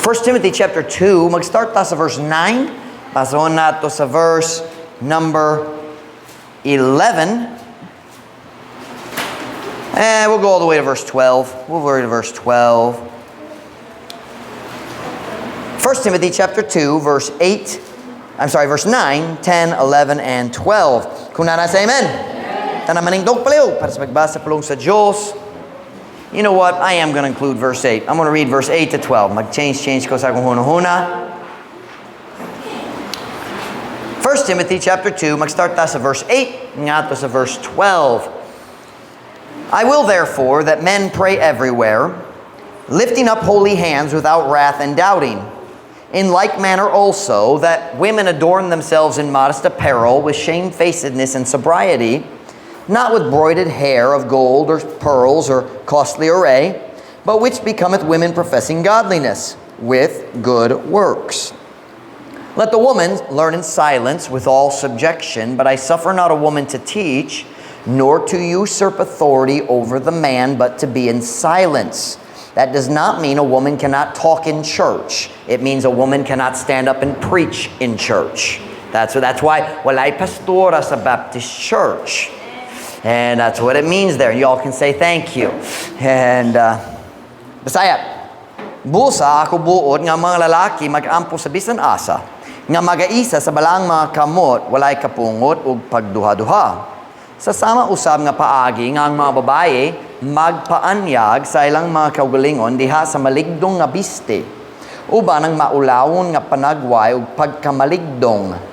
1 Timothy chapter 2, mag-start ta sa verse 9, basahon nato sa verse number 11. And we'll go all the way to verse 12. We'll go to verse 12. 1 Timothy chapter 2, verse 8. I'm sorry, verse 9, 10, 11, and 12. Kung naa na, say amen. Tanan manindog palihog para sa pagbasa pulong sa Diyos. You know what? I am going to include verse 8. I'm going to read verse 8 to 12. Mag-change, change ko sa akong huna-huna. 1 Timothy chapter 2, mag-start ta sa verse 8, ngadto sa verse 12. I will therefore that men pray everywhere, lifting up holy hands without wrath and doubting. In like manner also, that women adorn themselves in modest apparel, with shamefacedness and sobriety, not with broided hair of gold or pearls or costly array, but which becometh women professing godliness, with good works. Let the woman learn in silence with all subjection, but I suffer not a woman to teach, nor to usurp authority over the man, but to be in silence. That does not mean a woman cannot talk in church. It means a woman cannot stand up and preach in church. That's why walay pastora sa Baptist church. And that's what it means there. You all can say thank you. And, Bisaya, busa ako buot nga mga lalaki mag-ampo sa bisan asa, nga magaisa sa balaang mga kamot, walay kapungot ug pagduha-duha. Sa sama usab nga paagi nga ang mga babaye magpaanyag sa ilang mga kaugalingon diha sa maligdong nga biste, uban ang maulawon nga panagway ug pagkamaligdong.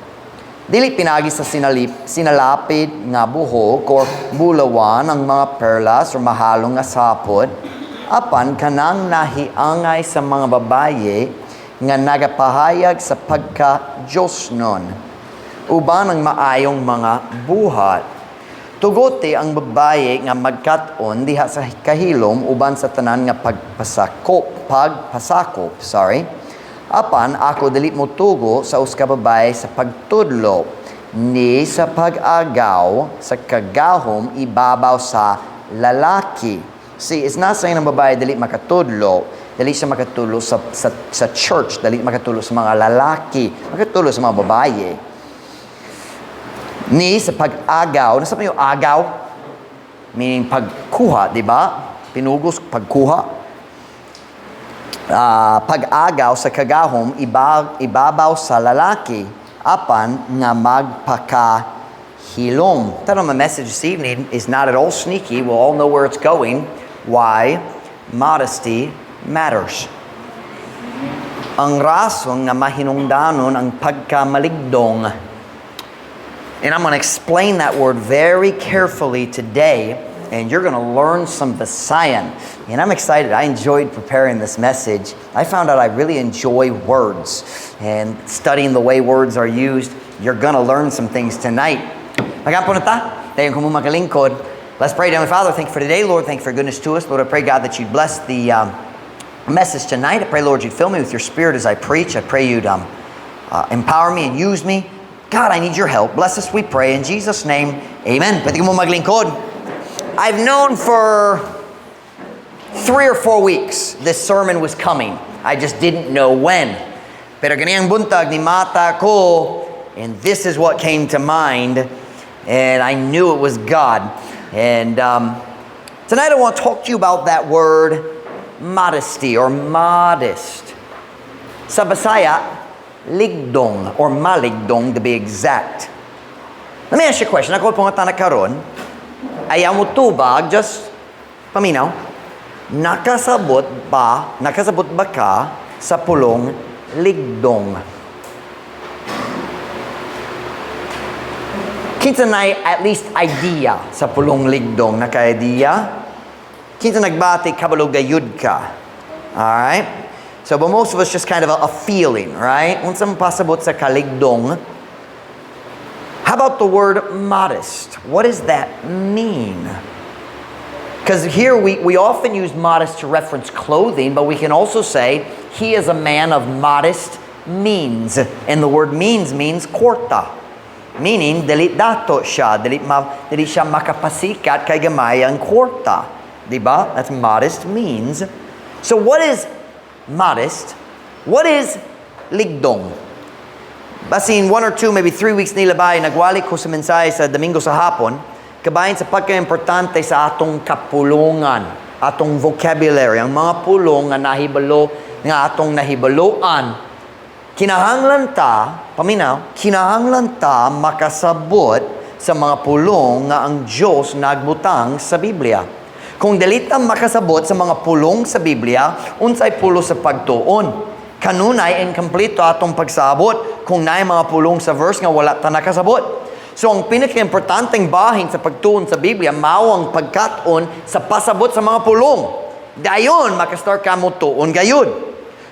Dili pinagi sa sinalapid nga buhok or bulawan ang mga perlas or mahalong nga sapot, apan kanang nahiangay sa mga babaye nga nagapahayag sa pagka Diyosnon uban ang maayong mga buhat. Tuguti ang babaye nga magkat-on diha sa kahilom uban sa tanan nga pagpasakop, sorry. Apan ako dili mo tugo sa usa ka babaye sa pagtudlo ni sa pag-agaw sa kagahom ibabaw sa lalaki. See, it's not saying ang babae dili makatudlo, dili siya makatudlo sa church, dili makatudlo sa mga lalaki, makatudlo sa mga babaye. Ni sa pag-agaw, unsa man yung agaw? Meaning pagkuha, di ba? Pinugos, pagkuha. Pag-agaw sa kagahom ibabaw sa lalaki apan nga magpakahilom. Title of my message this evening is not at all sneaky. We'll all know where it's going. Why modesty matters. Ang rason nga mahinungdanon ang pagkamaligdong. And I'm going to explain that word very carefully today, and you're going to learn some Visayan. And I'm excited. I enjoyed preparing this message. I found out I really enjoy words and studying the way words are used. You're going to learn some things tonight. Mag-ampo na ta. Dayon kamo magalingkod. Let's pray. Heavenly Father, thank you for today. Lord, thank you for your goodness to us. Lord, I pray, God, that you'd bless the message tonight. I pray, Lord, you'd fill me with your Spirit as I preach. I pray you'd empower me and use me. God, I need your help. Bless us, we pray. In Jesus' name, amen. Pwede mo maglingkod. I've known for 3 or 4 weeks this sermon was coming. I just didn't know when. Pero ganiyang buntag nimata ko, and this is what came to mind, and I knew it was God. And tonight I want to talk to you about that word modesty or modest. Sa Bisaya, ligdong or maligdong to be exact. Let me ask you a question. Ako pangutana karon, ayaw mo tubag, just paminaw. Nakasabot ba ka sa pulong ligdong? Kinsa na at least idea sa pulong ligdong? Naka-idea? Kinsa nagbati kabalo gayud ka? Alright? So, but most of us just kind of a feeling, right? Unsa man pasabot sa kaligdong? How about the word modest? What does that mean? Because here we often use modest to reference clothing, but we can also say he is a man of modest means. And the word means means kwarta. Meaning, dili dato siya, dili siya makapasikat kay gamay ang kwarta. Diba? That's modest means. So what is modest? What is ligdong? Basin 1 or 2, maybe 3 weeks nilabay, nagwali ko sa mensahe sa Domingo sa hapon, kabahin sa pagka-importante sa atong kapulungan, atong vocabulary, ang mga pulong nga nahibalo, nga atong nahibaloan. Kinahanglan ta, paminaw, kinahanglan ta makasabot sa mga pulong nga ang Diyos nagbutang sa Biblia. Kung dili ta makasabot sa mga pulong sa Biblia, unsay pulos sa pagtuon? Kanunay inkompleto atong pagsabot kung naay mga pulong sa verse nga wala ta nakasabot. So ang pinaka-importanteng bahin sa pagtuon sa Biblia mao ang pagkat-on sa pasabot sa mga pulong. Dayon makastart ka mo tuon gayud.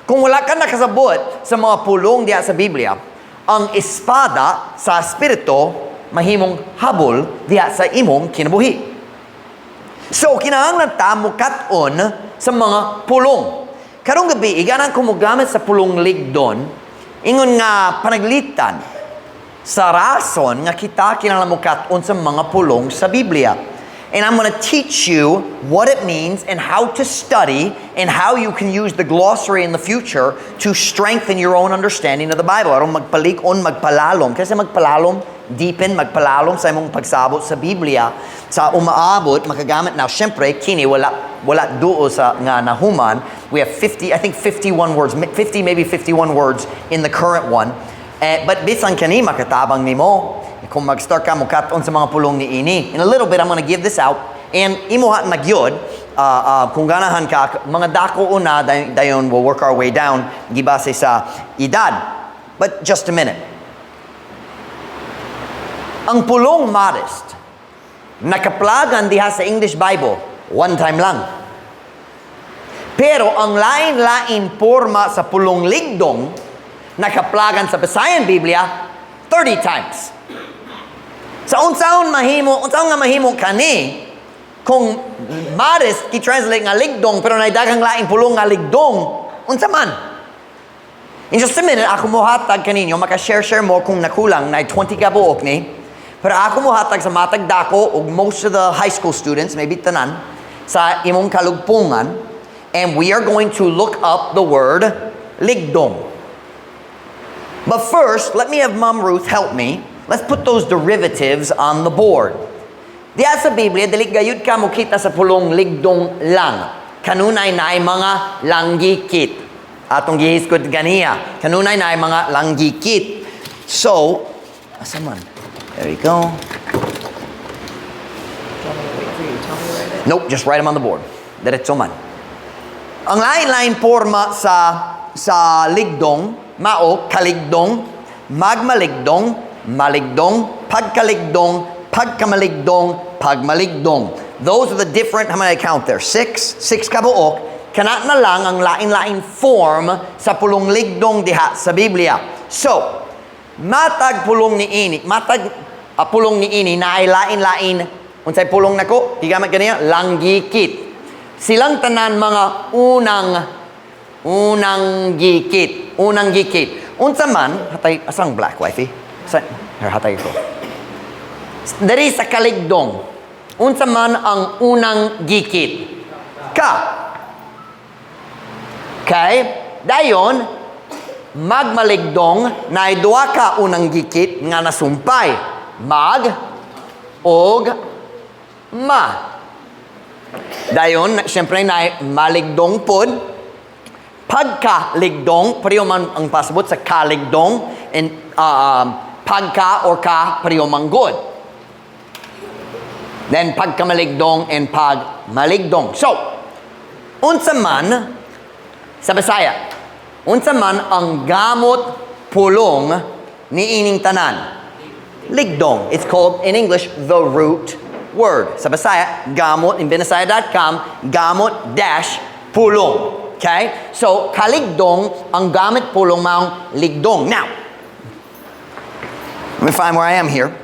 Kung wala ka nakasabot sa mga pulong diha sa Biblia, ang espada sa espiritu mahimong habol diha sa imong kinabuhi. So, kinahanglan ta mukat-on sa mga pulong. Karong gabi, iganan ko mogamit sa pulong ligdon, ingon nga panaglitan sa rason nga kita kinahanglan mukat-on sa mga pulong sa Biblia. And I'm going to teach you what it means and how to study and how you can use the glossary in the future to strengthen your own understanding of the Bible. Aron magpalig-on, magpalalom. Kasi magpalalom, deepen, magpalalom sa imong pagsabot sa Biblia. Sa umaabot, makagamit. Now, syempre, kini, wala duo sa nga nahuman. We have 50, I think 51 words, 50, maybe 51 words in the current one. Eh, but bisan kani makatabang nimo kung mag-start ka mukat-on sa mga pulong ni ini. In a little bit, I'm gonna give this out. And imuha na gyud, kung ganahan ka, mga dako una, dayon we'll work our way down, gibase sa edad. But just a minute. Ang pulong modest, nakaplagan diha sa English Bible, one time lang. Pero ang lain-lain porma sa pulong ligdong, nakaplagan sa Bisayan Biblia 30 times. Sa unsaon mahimo, unsaon nga mahimo kani kung modest ki-translate nga ligdong pero nay daghang laing pulong nga ligdong, unsa man? In just a minute, ako mohatag kaninyo, maka-share-share mo kung nakulang, na 20 ka buok ni. Pero ako mohatag sa matag dako og most of the high school students, maybe tanan, sa imong kalugpungan, and we are going to look up the word ligdong. But first, let me have Mom Ruth help me. Let's put those derivatives on the board. Diya sa Biblia, dili gayud ka mokita sa pulong ligdong lang. Kanunay naay mga langgikit. Atong gihisgot ganiya. Kanunay naay mga langgikit. So, asa man? There you go. Do you want me to wait for you to tell me to write it? Nope, just write them on the board. Diretso man. Ang lain-lain porma sa ligdong, mao, kaligdong, magmaligdong, maligdong, pagkaligdong, pagkamaligdong, pagmaligdong. Those are the different, how many I count there? Six? Six kabuok. Kana na lang ang lain-lain form sa pulong ligdong diha sa Biblia. So, matag pulong ni ini, matag pulong ni ini na ay lain-lain unsay pulong nako? Gigamit ganiya langgikit. Silang tanan mga unang gikit, unang gikit. Unsa man, hatay asang black, wifey? Sa here, hatay ko. Diri sa kaligdong, unsa man ang unang gikit? Ka. Okay? Dayon, magmaligdong na duha ka unang gikit nga nasumpay. Mag og ma. Dayon, siyempre na maligdong pod. Pagkaligdong, pareho man ang pasabot sa kaligdong, and pagka or ka, pareho man good. Then pagkamaligdong and pagmaligdong. So, unsa man sa Bisaya, unsa man ang gamot pulong ni ining tanan? Ligdong. It's called in English the root word. Sa Bisaya, gamot in binasaya.com, gamot-pulong. Okay? So, kaligdong, ang gamit pulong maong ligdong. Now, let me find where I am here.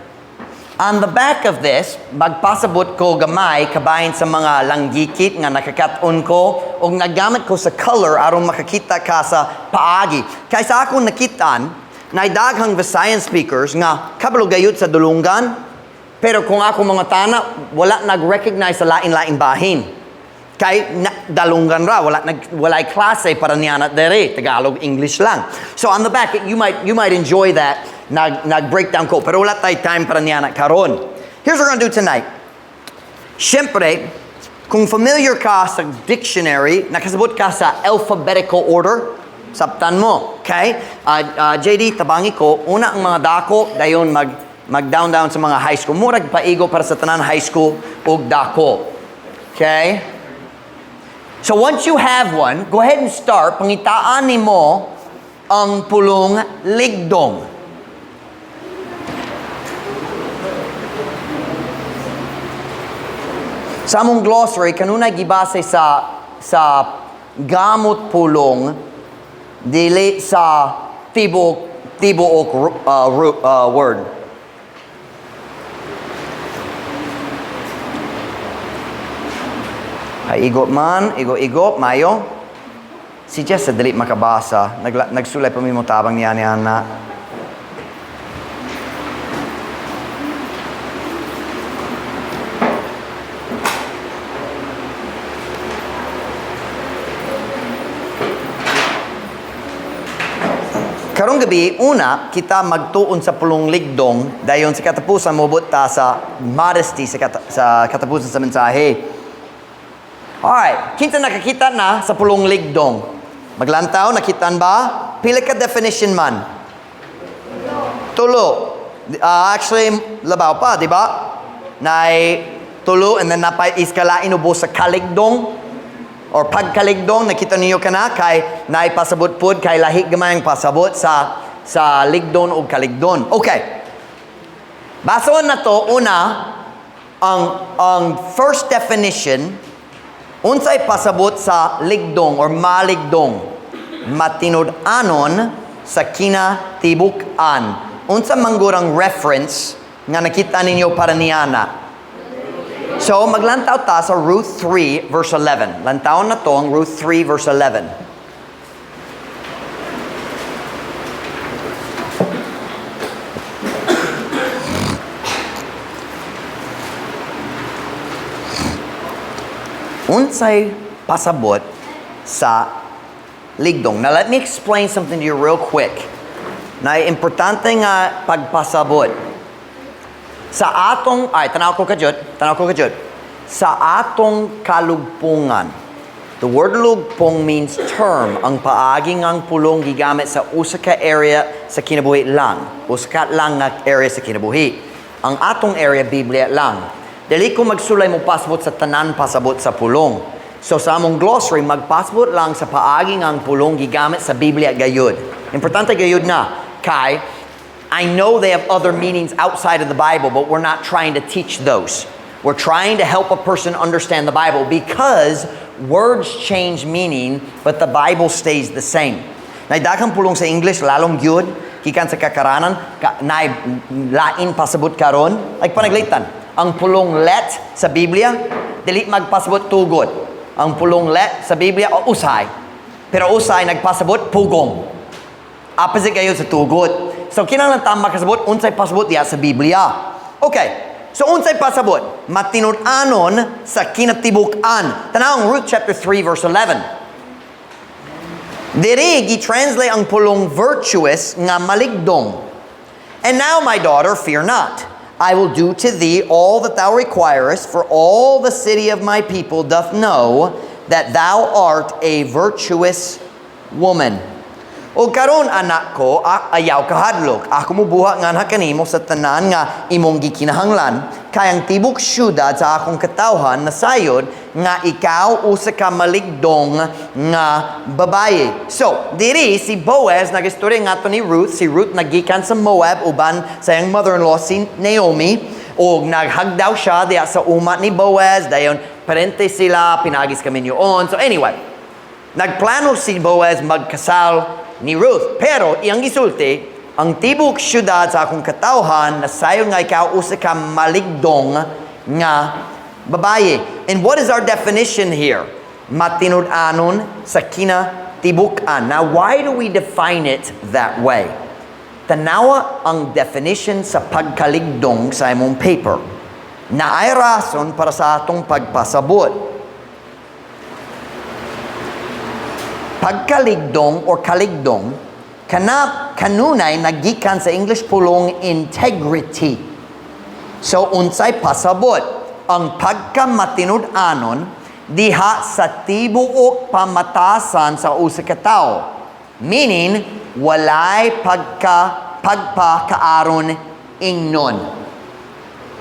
On the back of this, magpasabot ko gamay kabahin sa mga langgikit nga nakakaton ko o nagamit ko sa color aron makakita ka sa paagi. Kay sa akong nakitaan, naay daghang Visayan speakers nga kabalo gayud sa dulunggan, pero kung ako mga tana, wala nag-recognize sa lain-laing bahin. Kay na, dalunggan ra, wala nag walay klase para niya na dere, Tagalog, English lang. So on the back, you might enjoy that nag breakdown ko, pero wala tay time para niya na karon. Here's what we're gonna do tonight. Siyempre, kung familiar ka sa dictionary, nakasabot ka sa alphabetical order, sabtan mo, okay? JD, tabangi ko, una ang mga dako, dayon mag down down sa mga high school. Murag paigo para sa tanan, high school ug dako. Okay? So once you have one, go ahead and start. Pangitaan nimo ang pulong "ligdong." Sa among glossary, kanunay gibase sa gamot pulong, dili sa tibuok tibuok word. Ay, igo man, igo igo, mayo. Si Jess sa dili makabasa, nagsulay pa mi mo tabang niya niya na. Karong gabi, una, kita magtuon sa pulong "ligdong," dayon sa katapusan mobot ta sa modesty sa katapusan sa mensahe. Alright, kinsa nakakita na sa pulong "ligdong"? Maglantaw, nakitaan ba? Pila ka definition man? Tulo. Actually, labaw pa, di ba? Nay tulo and then napay iskalain ubo sa kaligdong or pagkaligdong. Nakita niyo kana kay naipasabot pud kay lahi gamay ang pasabot sa ligdon o kaligdon. Okay. Basoon na to una ang first definition, unsay pasabot sa ligdong or maligdong? Matinud-anon sa kinatibuk-an. Unsa manggurang reference nga nakita ninyo para niana? So, maglantaw ta sa Ruth 3 verse 11. Lantaw na to ang Ruth 3 verse 11. Unsay pasabot sa ligdong? Now, let me explain something to you real quick. Na importante nga pagpasabot. Sa atong, ay, tanaw ko kadyot, tanaw ko kadyot. Sa atong kalugpungan, the word "lugpong" means term, ang paagi ngang pulong gigamit sa usa ka area sa kinabuhi lang. Usa ka lang nga area sa kinabuhi. Ang atong area, Biblia lang. Dili ko magsulay mo pasabot sa tanan pasabot sa pulong. So sa among glossary, magpasabot lang sa paagi ngang pulong gigamit sa Biblia gayud. Importante gayud na kay I know they have other meanings outside of the Bible, but we're not trying to teach those. We're trying to help a person understand the Bible because words change meaning, but the Bible stays the same. Nay daghang pulong sa English, lalong gyud, gikan sa kakaranan, ka, nay lain pasabot karon, like panaglitan. Ang pulong "let" sa Biblia, dili magpasabot tugot. Ang pulong "let" sa Biblia, o usay. Pero usay nagpasabot pugong. Opposite kayo sa tugot. So kinahanglan ta makasabot unsay pasabot diya sa Biblia. Okay. So unsay pasabot? Matinud-anon sa kinatibuk-an. Tanawang Ruth chapter 3 verse 11. Diri gi-translate ang pulong "virtuous" nga maligdong. "And now, my daughter, fear not. I will do to thee all that thou requirest, for all the city of my people doth know that thou art a virtuous woman. O karon, anak ko, ayaw kahadlok. Ako mobuhat nganha kanimo sa tanan nga imong gikinahanglan, kay ang tibok syudad sa akong katawhan nasayod nga ikaw usa ka maligdong nga babaye." So, diri si Boaz nagistorya ngadto ni Ruth. Si Ruth nagikan sa Moab uban sa iyang mother-in-law si Naomi og naghagdaw siya diya sa uma ni Boaz, dayon parente sila pinagis kami niyoon. So anyway, nagplano si Boaz magkasal ni Ruth. Pero iyang gisulti, ang tibok syudad sa akong katawhan nasayod nga ikaw usa ka maligdong nga babaye. And what is our definition here? Matinud-anon sa kinatibukan. Now, why do we define it that way? Tanawa ang definition sa pagkaligdong sa imong paper. Naay rason para sa atong pagpasabot. Pagkaligdong or kaligdong, kana kanunay nagikan sa English pulong "integrity." So unsay pasabot? Ang pagkamatinud-anon diha sa tibuok pamatasan sa usa ka tawo. Meaning, walay pagpakaaron ingnon.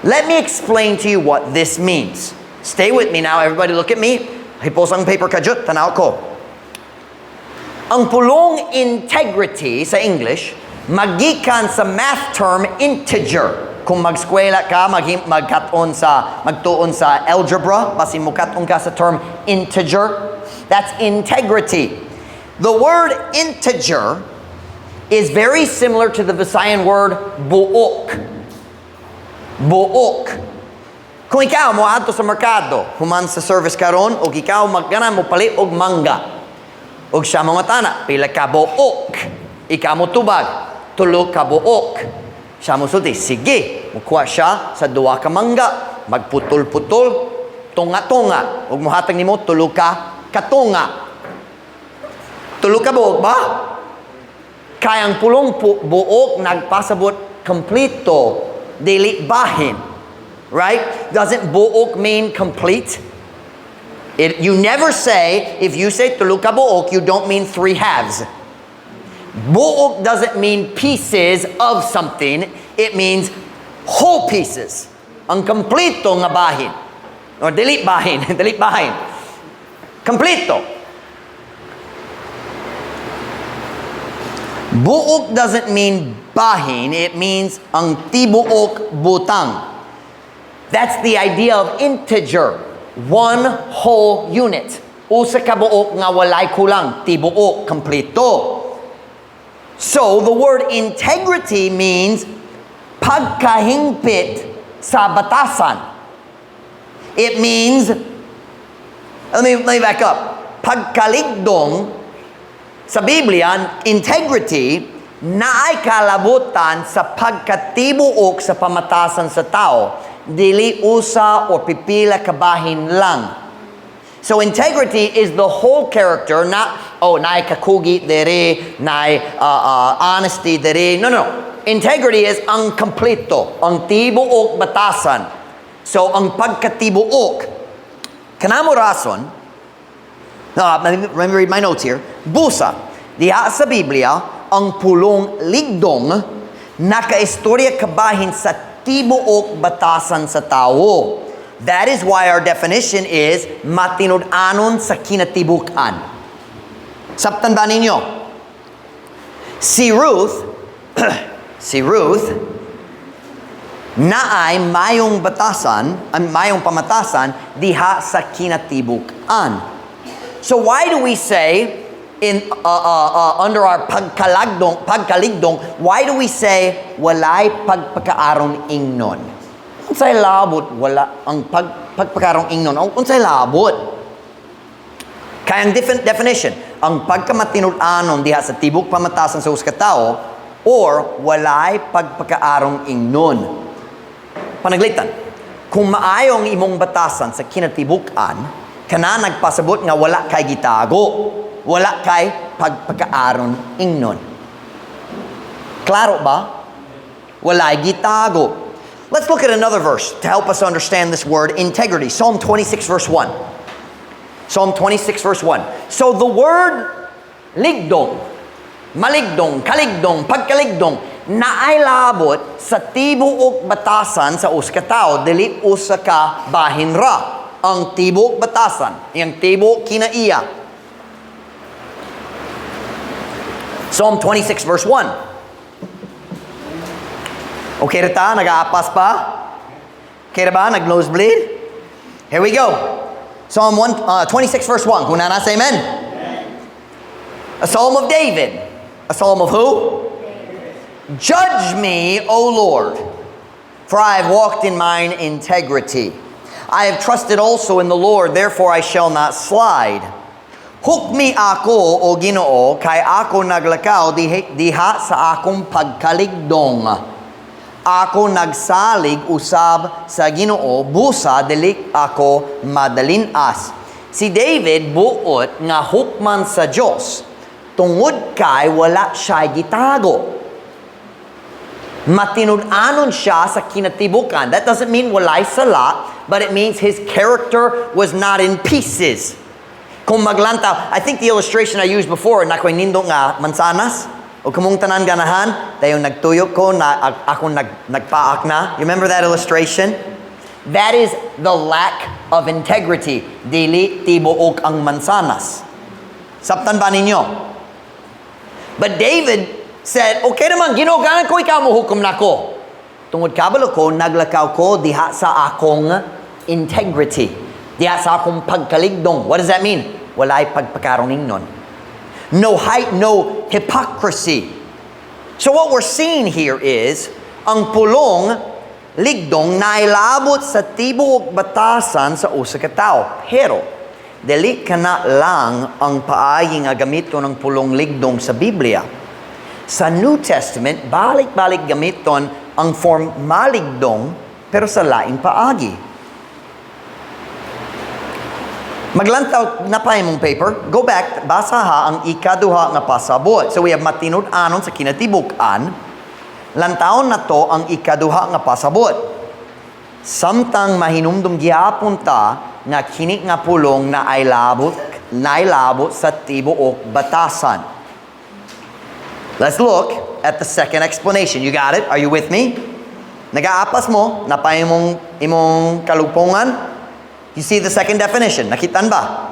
Let me explain to you what this means. Stay with me now. Everybody, look at me. Hipos ang paper kadyot. Tanaw ko. Ang pulong "integrity" sa English, magikan sa math term "integer." Kung magskwela ka, magtuon sa algebra, basin mukat-on ka sa term "integer." That's integrity. The word "integer" is very similar to the Visayan word "buok." Buok. Kung ikaw mo adto sa merkado, human sa service karon, og ikaw maggana mo palit og mangga. Og siya mangutana, "Pila ka buok?" Ikaw mo tubag, "Tulo ka buok." Siya mo sulti, "Sige." Mukuha siya sa duha ka mangga, magputol-putol, tunga-tunga. Ug muhatag nimo tulo ka katunga. Tulo ka buok ba? Kay ang pulong buok nagpasabot kompleto, dili bahin. Right? Doesn't "buok" mean complete? You never say, if you say "tulo ka buok," you don't mean three halves. "Buok" doesn't mean pieces of something. It means whole pieces. Ang kompleto nga bahin. Or dili bahin. Dili bahin. Kompleto. "Buok" doesn't mean bahin. It means ang tibuok butang. That's the idea of integer. One whole unit. Usa ka buok nga walay kulang. Tibuok, kompleto. So, the word "integrity" means pagkahingpit sa batasan. It means, let me back up. Pagkaligdong sa Biblia, integrity, naay kalabutan sa pagkatibuok sa pamatasan sa tao. Dili usa o pipila ka bahin lang. So integrity is the whole character, not, oh, naay kakugi diri, naay honesty diri. No. Integrity is ang kompleto, ang tibuok batasan. So, ang pagkatibuok. Kanamo rason, let me read my notes here. Busa, diha sa Biblia, ang pulong ligdong nakaistorya kabahin sa tibuok batasan sa tao. That is why our definition is matinud-anon sa kinatibukan. Sabtan ba ninyo? Si Ruth, naay mayong batasan, ang mayong pamatasan diha sa kinatibukan. So why do we say in under our pagkaligdong, why do we say walay pagpakaaron ingnon? Unsay labot wala ang pagpakaarong ingnon? Unsay labot? Kaya ang different definition, ang pagkamatinud-anon diha sa tibok pamatasan sa usa ka tawo or walay pagpakaarong ingnon. Panaglitan, kung maayo ang imong batasan sa kinatibukan, kana nagpasabot nga wala kay gitago, wala kay pagpakaaron ingnon. Klaro ba? Walay gitago. Let's look at another verse to help us understand this word "integrity." Psalm 26 verse 1. Psalm 26 verse 1. So the word ligdong, maligdong, kaligdong, pagkaligdong, naay labot sa tibuok batasan sa usa ka tawo, dili usa ka bahin ra. Ang tibuok batasan, iyang tibuok kinaiya. Psalm 26 verse 1. Okay ra ta? Nag-aapas pa? Okay ra ba? Nag-nosebleed? Here we go. Psalm 26 verse 1. Kung naa na, say amen. A psalm of David. A psalm of who? Judge me, O Lord, for I have walked in mine integrity. I have trusted also in the Lord, therefore I shall not slide. Hukmi ako, O Ginoo, kay ako naglakaw diha sa akong pagkaligdong. Ako nagsalig usab sa Ginoo, busa dili ako madalinas. Si David buot nga hukman sa Dios tungod kay wala siya gitago. Matinud-anon siya sa kinatibukan. That doesn't mean walay sala, but it means his character was not in pieces. Kung maglantaw, I think the illustration I used before, naa ko'y nindot nga mansanas, o kamong tanan ganahan, dayon nagtuyok ko na ako nagpaak na. You remember that illustration? That is the lack of integrity. Dili tibuok ang mansanas. Sabtan ba ninyo? But David said, "Okay naman, Ginoo, ganahan ko ikaw mo hukom nako. Tungod kabalo ko, naglakaw ko diha sa akong integrity. Diha sa akong pagkaligdong." What does that mean? Walay pagpakaroning nun. No height, no hypocrisy. So what we're seeing here is, ang pulong ligdong nailabot sa tibuok batasan sa usa ka tawo. Pero, dili kana lang ang paagi nga gamiton ng pulong ligdong sa Biblia. Sa New Testament, balik-balik gamiton ang form maligdong pero sa laing paagi. Maglantaw na pa imong paper. Go back, basa ha ang ikaduha nga pasabot. So we have matinud-anon sa kinatibuk-an. Lantawon nato ang ikaduha nga pasabot. Samtang mahinumdum gihapon ta nga kini nga pulong nailabot sa tibuok batasan. Let's look at the second explanation. You got it? Are you with me? Nagaapas mo, naa pa imong kalupongan. You see the second definition? Nakitaan ba?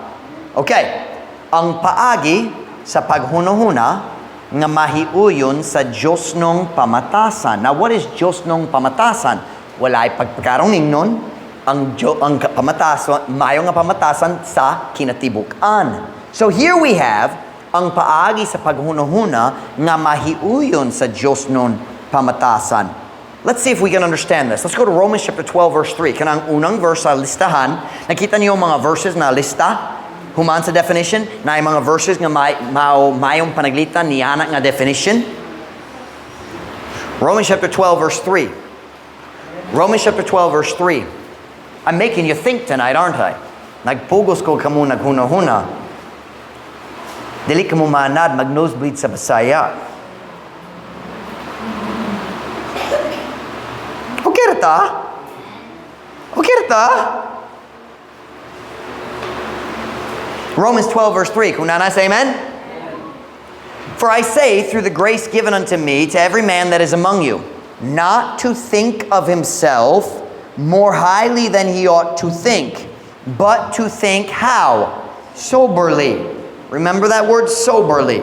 Okay. Ang paagi sa paghunahuna nga mahiuyon sa Diyosnong pamatasan. Now, what is Diyosnong pamatasan? Walay pagpakaroning nun, ang pamatasan, mayo nga pamatasan sa kinatibuk-an. So here we have ang paagi sa paghunahuna nga mahiuyon sa Diyosnong pamatasan. Let's see if we can understand this. Let's go to Romans chapter 12 verse 3. Kanang unang verse sa listahan. Nakita niyo ang mga verses na lista? Human sa definition, na yung mga verses nga may, mao, mayong panaglitan niana nga definition. Romans chapter 12 verse 3. Romans chapter 12 verse 3. I'm making you think tonight, aren't I? Nagpugos ko kamo naghuna-huna. Dili ka mo manad, mag-nosebleed sa Bisaya. Okay ra ta? Okay ra ta? Romans 12 verse 3. Kung naa na, say amen? "For I say, through the grace given unto me, to every man that is among you, not to think of himself more highly than he ought to think, but to think" how? "Soberly." Remember that word, soberly.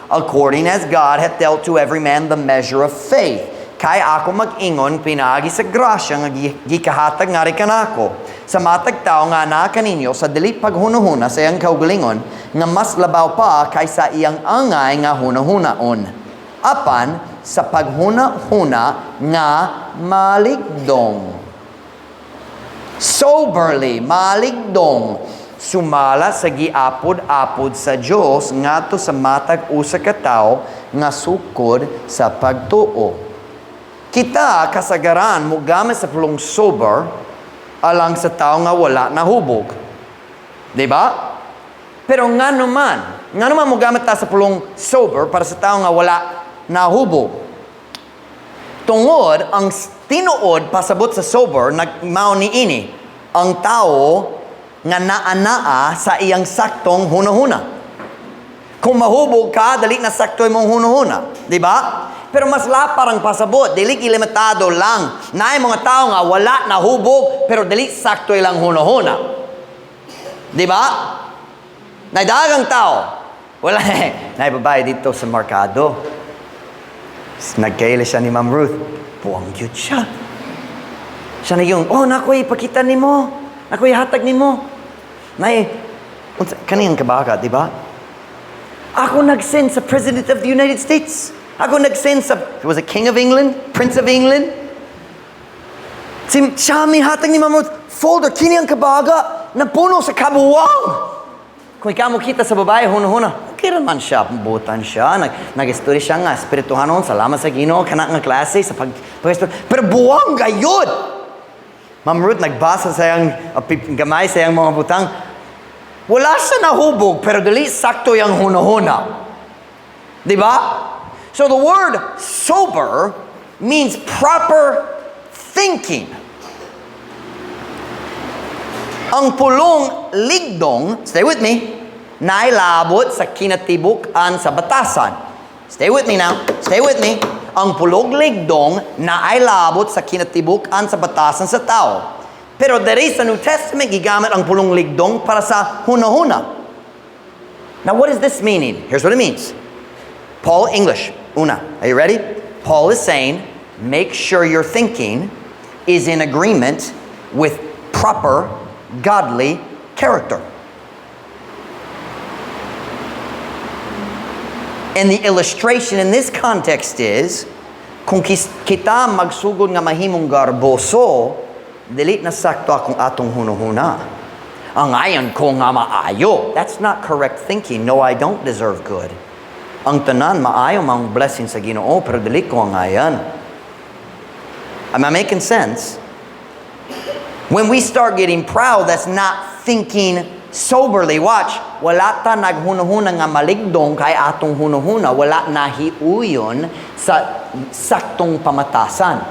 "According as God hath dealt to every man the measure of faith. Kay ako mag-ingon pinaagi sa grasya nga gikahatag ngari kanako sa matag tawo nga naa kaninyo sa dili paghunahuna sa iyang kaugalingon nga mas labaw pa kaysa iyang angay nga hunahunaon. Apan sa paghunahuna nga maligdong." Soberly, maligdong, sumala sa giapod-apod sa Dios ngadto sa matag usa ka tawo nga sukod sa pagtuo. Kita kasagaran mo gamit sa pulong sober alang sa tao nga wala nahubog. Di ba? Pero nga naman mo gamit ta sa pulong sober para sa tao nga wala nahubog? Tungod ang tinuod pasabot sa sober nag mao ni ini ang tao nga naa-naa sa iyang saktong hunahuna. Kung mahubog ka, dali na sakto imong hunahuna. Di ba? Pero mas lapar ang pasabot, dili ilimitado lang. Naay mga tao nga wala nahubog, pero dili sakto ilang hunahuna. Di ba? Naay daghang tao. Wala. Naay babae dito sa Merkado. Nagkaila siya ni Ma'am Ruth. Buwang cute siya. Siya na yung, "Oh, nakoy ipakita nimo. Nakoy hatag nimo." Nay, unsa kaniyang kabaga, di ba? "Ako nag-send sa President of the United States. Ako nag-send sa," was it King of England? Prince of England? Si siya may hatag ni Ma'am Ruth, folder, kini ang kabaga, napuno sa kabuwang. Kung ikaw mo kita sa babae, huna-huna, okay naman siya, butan siya, nag-istorya siya nga, espirituhanon, salamat sa Ginoo, kana nga klase, sa pag pero buwang gayod! Ma'am Ruth, nagbasa sa iyang, gamay sa iyang mga butang. Wala siya nahubog, pero dili sakto yung hunahuna. Di ba? So the word "sober" means proper thinking. Ang pulong "ligdong", stay with me, nailabot sa kinatibuk-an sa batasan. Stay with me now. Stay with me. Ang pulong "ligdong" nailabot sa kinatibuk-an sa batasan sa tao. Pero there sa New Testament, gigamit ang pulong "ligdong" para sa hunahuna. Now, what is this meaning? Here's what it means. Paul, English, una. Are you ready? Paul is saying, make sure your thinking is in agreement with proper godly character. And the illustration in this context is, kung kita magsugod nga mahimong garboso, dili na sakto akong atong hunahuna. Angayan ko nga maayo. That's not correct thinking. No, I don't deserve good. Ang tanan maayo maong blessing sa Ginoo, pero dili ko angayan. Am I making sense? When we start getting proud, that's not thinking soberly. Watch, wala ta naghunahuna nga maligdong kay atong hunahuna, wala nahiuyon sa saktong pamatasan.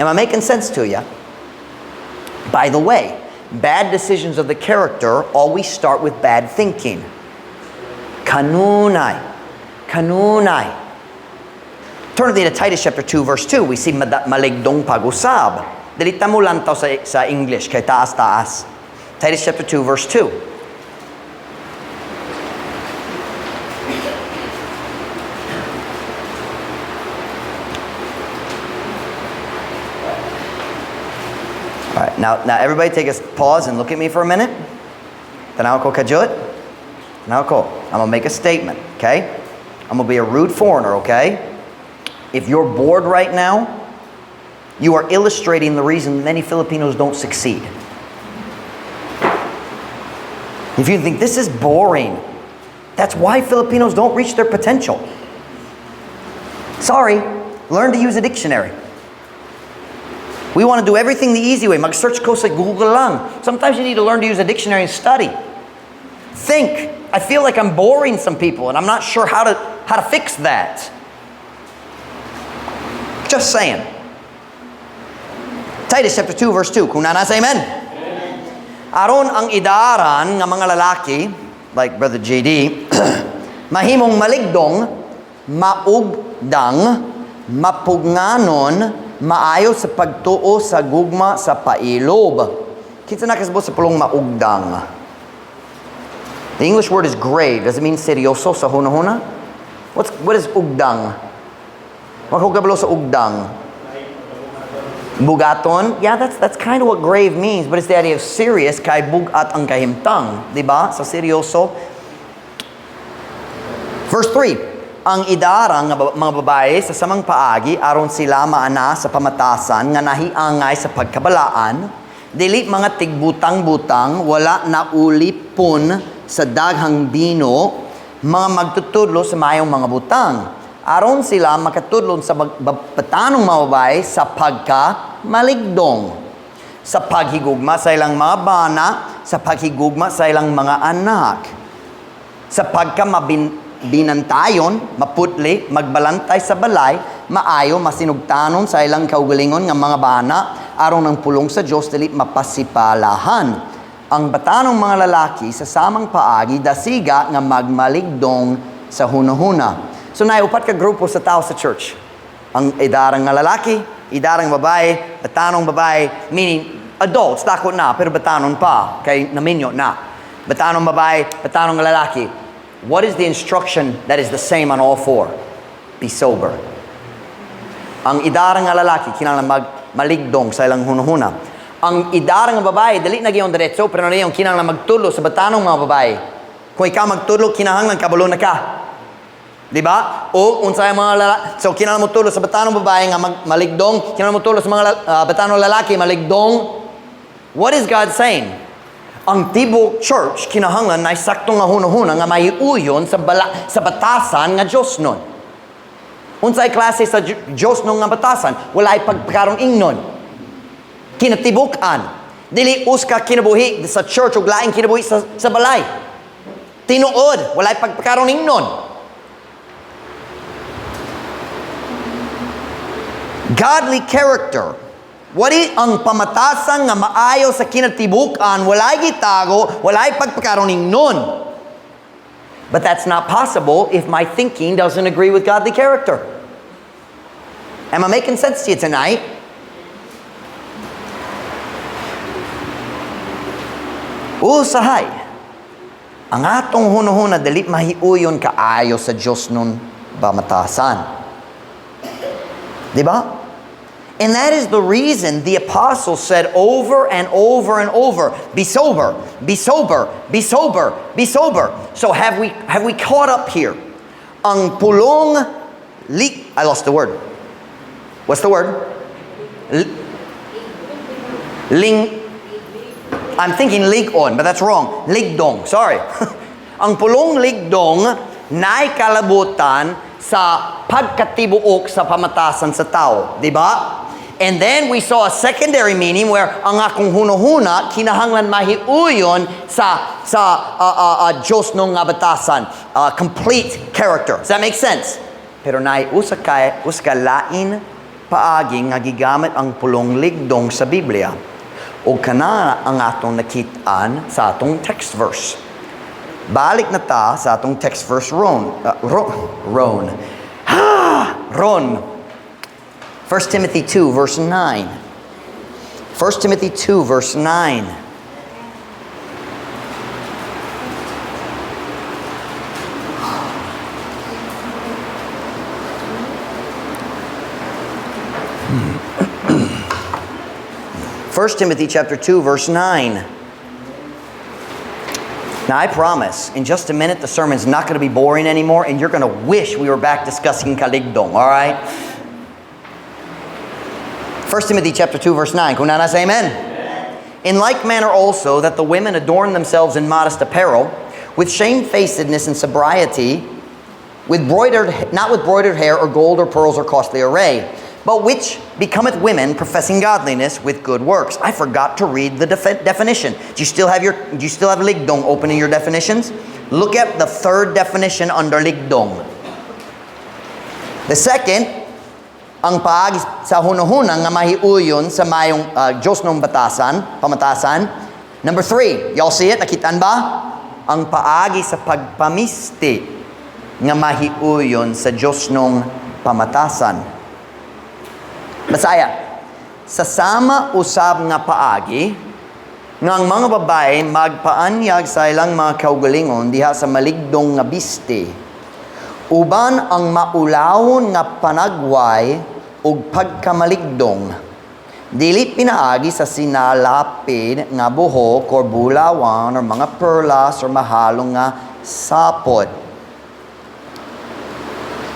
Am I making sense to you? By the way, bad decisions of the character always start with bad thinking. Kanunay. Kanunay. Turn to Titus chapter 2 verse 2. We see maligdong pag-usab. Dili ta mo lantaw sa English kay taas-taas. Titus chapter 2 verse 2. All right, now everybody take a pause and look at me for a minute. Tanaw ko kajut. Tanaw ko. I'm gonna make a statement, okay? I'm gonna be a rude foreigner, okay? If you're bored right now, you are illustrating the reason many Filipinos don't succeed. If you think this is boring, that's why Filipinos don't reach their potential. Sorry, learn to use a dictionary. We want to do everything the easy way. Mag-search ko sa Google lang. Sometimes you need to learn to use a dictionary and study. Think. I feel like I'm boring some people and I'm not sure how to fix that. Just saying. Titus chapter 2 verse 2. Kung naa na, say amen. Aron ang idaran nga mga lalaki, like Brother JD, mahimong maligdong, maugdang, mapugnganon, maayo sa pagtuo, sa gugma, sa pailob. Kinsa nakasabot sa pulong "maugdang"? The English word is "grave". Does it mean seryoso sa hunahuna? What is "ugdang"? Wa ko kabalo sa "ugdang". Bugaton? Yeah, that's kind of what "grave" means, but it's the idea of serious, kay bugat ang kahimtang, di ba? Sa seryoso. Verse 3, ang idarang nga mga babae sa samang paagi aron sila maana sa pamatasan nga nahiangay sa pagkabalaan, dili mga tigbutang-butang, wala na ulipon sa daghang bino, mga magtutudlo sa mayong mga butang aron sila makatudlo sa batanong mga babae sa pagka maligdong, sa paghigugma sa ilang mga bana, sa paghigugma sa ilang mga anak, sa pagka binantayon, maputli, magbalantay sa balay, maayo, masinugtanon sa ilang kaugalingon nga mga bana, aron ang pulong sa Dios dili mapasipalahan. Ang batanong mga lalaki sa samang paagi dasiga nga magmaligdong sa hunahuna. So naay upat ka grupo sa tao sa church. Ang idarang nga lalaki, idarang babae, batanong babae, meaning adults, dako na, pero batanon pa, kay naminyo na. Batanong babae, batanong lalaki. What is the instruction that is the same on all four? Be sober. Ang idarang nga lalaki, kinahanglan mag maligdong sa ilang hunahuna. Ang idarang nga babae, dili na gyud diretso, pero na yung kinahanglan magtulo sa batanong mga babae. Kung ikaw magtulo, kinahanglan kabalo na ka. Di ba? O unsay mga lalaki. So kinahanglan mo tulo sa batanong babae nga maligdong, kinahanglan mo tulo sa mga batanong lalaki maligdong. What is God saying? Ang tibok church kinahanglan na sakto nga hunahuna nga maiuyon sa batasan nga Dios nun. Unsay klase sa Dios nun nga batasan? Wala ay pagkaron ingnon. Kinatibuk-an. Dili usa ka kinabuhi sa church ug laing kinabuhi sa balay. Tinuod, walay pagpakaroningnon. Godly character. Wali ang pamatasan nga maayo sa kinatibuk-an, walay gitago, walay pagpakaroningnon. But that's not possible if my thinking doesn't agree with godly character. Am I making sense to you tonight? Usahay, ang atong hunahuna dili mahiuyon kaayo sa Diyos nun pamatasan. Di ba? And that is the reason the apostle said over and over and over, "Be sober, be sober, be sober, be sober." So have we caught up here? Ang pulong li, I lost the word. What's the word? Ling I'm thinking lig-on, but that's wrong. Ligdong, sorry. Ang pulong ligdong naay kalabutan sa pagkatibuok sa pamatasan sa tao. Di ba? And then we saw a secondary meaning where ang akong hunahuna kinahanglan mahiuyon sa Diyos nung nga batasan. Complete character. Does that make sense? Pero naay usa ka lain paagi nga gigamit ang pulong ligdong sa Biblia. O kana ang atong nakit-an sa atong text verse. Balik na ta sa atong text verse ron. Ron. Ron. 1 Timothy 2 verse 9. 1 Timothy 2 verse 9. 1 Timothy chapter 2 verse 9. Now I promise, in just a minute the sermon's not going to be boring anymore and you're going to wish we were back discussing kaligdong, all right? 1 Timothy chapter 2 verse 9. Kung naa na, say amen. "In like manner also that the women adorn themselves in modest apparel, with shamefacedness and sobriety, with broidered, not with broidered hair or gold or pearls or costly array, but which becometh women professing godliness with good works." I forgot to read the definition. Do you still have ligdong open in your definitions? Look at the third definition under ligdong. The second, ang paagi sa hunahuna nga mahiuyon sa mayong Diyos ng batasan, pamatasan. Number three, y'all see it? Nakitaan ba? Ang paagi sa pagpamisti nga mahiuyon sa Diyos ng pamatasan. Basaya, "Sa sama usab nga paagi, nga ang mga babae magpaanyag sa ilang mga kaugalingon diha sa maligdong nga bisti, uban ang maulawon nga panagway ug pagkamaligdong, dili pinaagi sa sinalapid nga buhok or bulawan or mga perlas or mahalong nga sapot."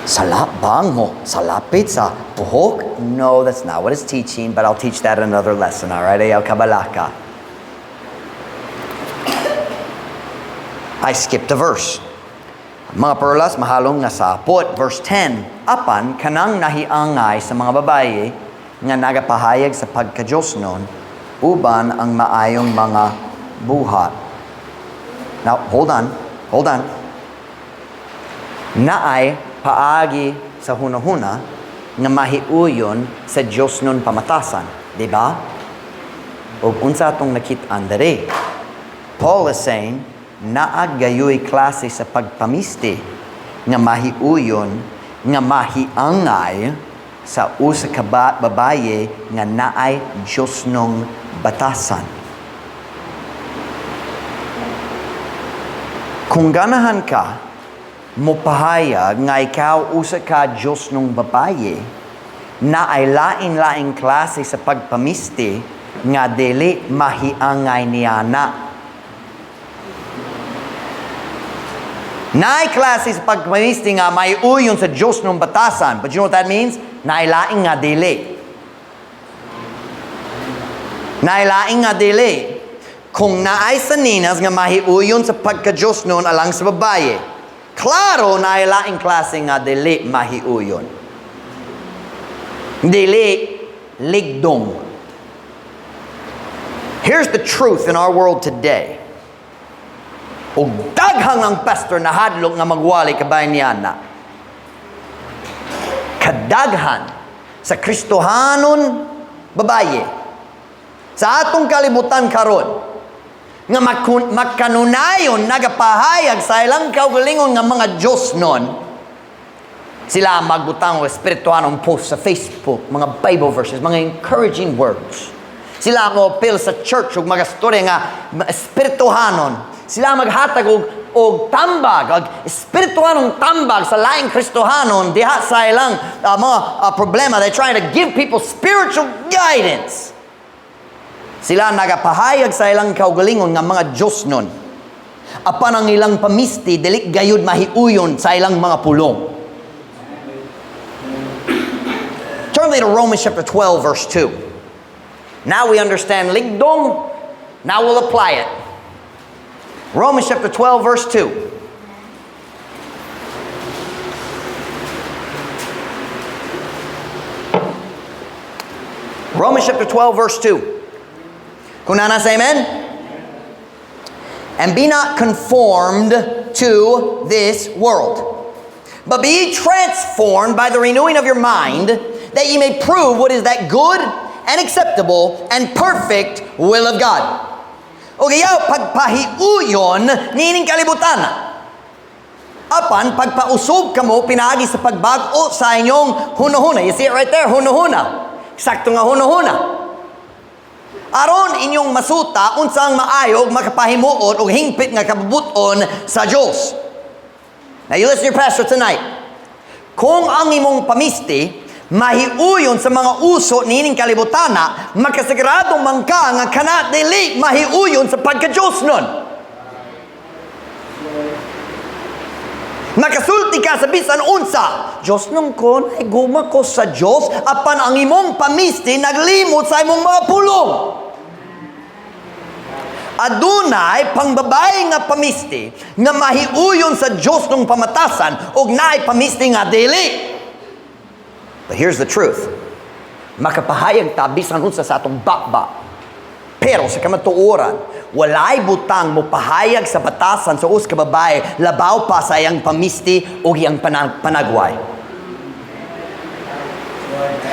Salap mo? Salapid sa buhok? No, that's not what it's teaching, but I'll teach that in another lesson, all right? Ayaw kabalaka. I skipped a verse. Mga perlas, mahalong nga sapot. Verse 10, "Apan, kanang nahiangay sa mga babaye nga nagapahayag sa pagka-Diyos nun, uban ang maayong mga buhat." Now, hold on. Hold on. Naay paagi sa hunahuna nga mahiuyon sa Diyos nun pamatasan. Di ba? O unsa atong nakit-an diri? Paul is saying, naa gayoy klase sa pagpamisti nga mahiuyon nga mahiangay sa usa ka babaye nga naay Diyos nung batasan. Kung ganahan ka mopahayag nga ikaw usa ka Diyos nung babaye, naay lain-laing klase sa pagpamisti nga dili mahiangay niya na. Naay klase sa pagpamisti nga may uyon sa Diyos ng batasan. But you know what that means? Naay laing nga dili. Naay laing nga dili. Kung naay saninas nga mahiuyon sa pagka-Diyos noon alang sa babaye, klaro naay laing klase nga dili mahiuyon. Dili ligdong. Here's the truth in our world today. Og daghang ang pastor na hadlok nga magwali kabay niya na. Kadaghan sa Kristohanon babaye sa atong kalibutan karon nga makanunayon nagapahayag sa ilang kaugalingon nga mga Diyos nun, sila magbutang og espirituhanong post sa Facebook, mga Bible verses, mga encouraging words. Sila mo appeal sa church ug mga storya nga espirituhanon. Sila maghatag og tambag, og espirituhanong tambag sa laing Kristohanon diha sa ilang mga problema. They're trying to give people spiritual guidance. Sila nagapahayag sa ilang kaugalingon nga mga Diyos nun. Apan ang ilang pamisti, dili gayud mahiuyon sa ilang mga pulong. Turn me to Romans chapter 12, verse 2. Now we understand ligdong. Now we'll apply it. Romans chapter 12, verse 2. Romans chapter 12, verse 2. Kung naa na, say amen? "And be not conformed to this world, but be ye transformed by the renewing of your mind, that ye may prove what is that good and acceptable and perfect will of God." O kaya pagpahiuyon niining kalibutan. Apan pagpausog kamo pinaagi sa pagbag-o sa inyong hunahuna. You see it right there, hunahuna. Sakto nga hunahuna. Aron inyong masuta unsang maayo ug makapahimuot og hingpit nga kabubuton sa Dios. Now you listen to your pastor tonight. Kung ang imong pamisti mahiuyon sa mga uso niining kalibutana, makasigurado man ka nga kana dili mahiuyon sa pagka-Diyos nun. Makasulti ka sa bisan unsa. Diyos nung ko, guma ko sa Diyos, apan ang imong pamisti naglimot sa imong mga pulong. Adunay pangbabae nga pamisti nga mahiuyon sa Diyos nung pamatasan ug naay pamisti nga dili. But here's the truth. Makapahayag ta bisan unsa sa atong bakba. Pero sa kamatuoran, walay butang mo pahayag sa batasan sa usa ka babae labaw pa sa iyang pamisti o iyang panagway.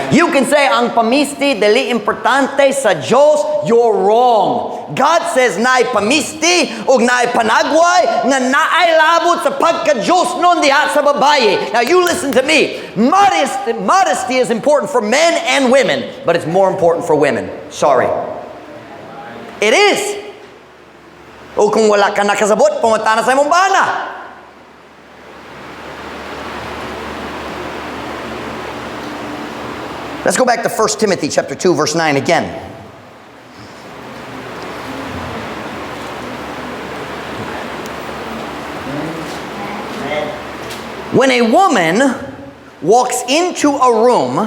You can say ang pamisti dili importante sa Diyos, you're wrong. God says naay pamisti ug naay panagway nga naay labot sa pagka-Diyos nun diha sa babaye. Now you listen to me. Modesty is important for men and women, but it's more important for women. Sorry. It is. O kung wala ka nakasabot, pumunta na sa imong bana. Let's go back to 1 Timothy chapter 2 verse 9 again. When a woman walks into a room,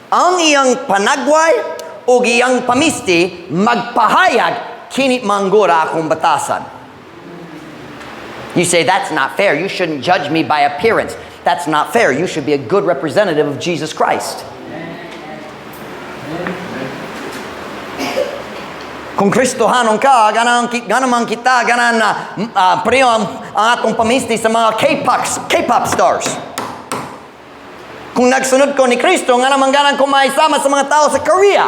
ang iyang panagway o iyang pamisti magpahayag kini manggura akong batasan. You say, "That's not fair. You shouldn't judge me by appearance." That's not fair. You should be a good representative of Jesus Christ. Kung Kristohanon ka, ganan man kita, ganan na pareho ang atong pamisti sa mga K-pop stars. Kung nagsunod ko ni Kristo, nga naman ganan ko maisama sa mga tao sa Korea.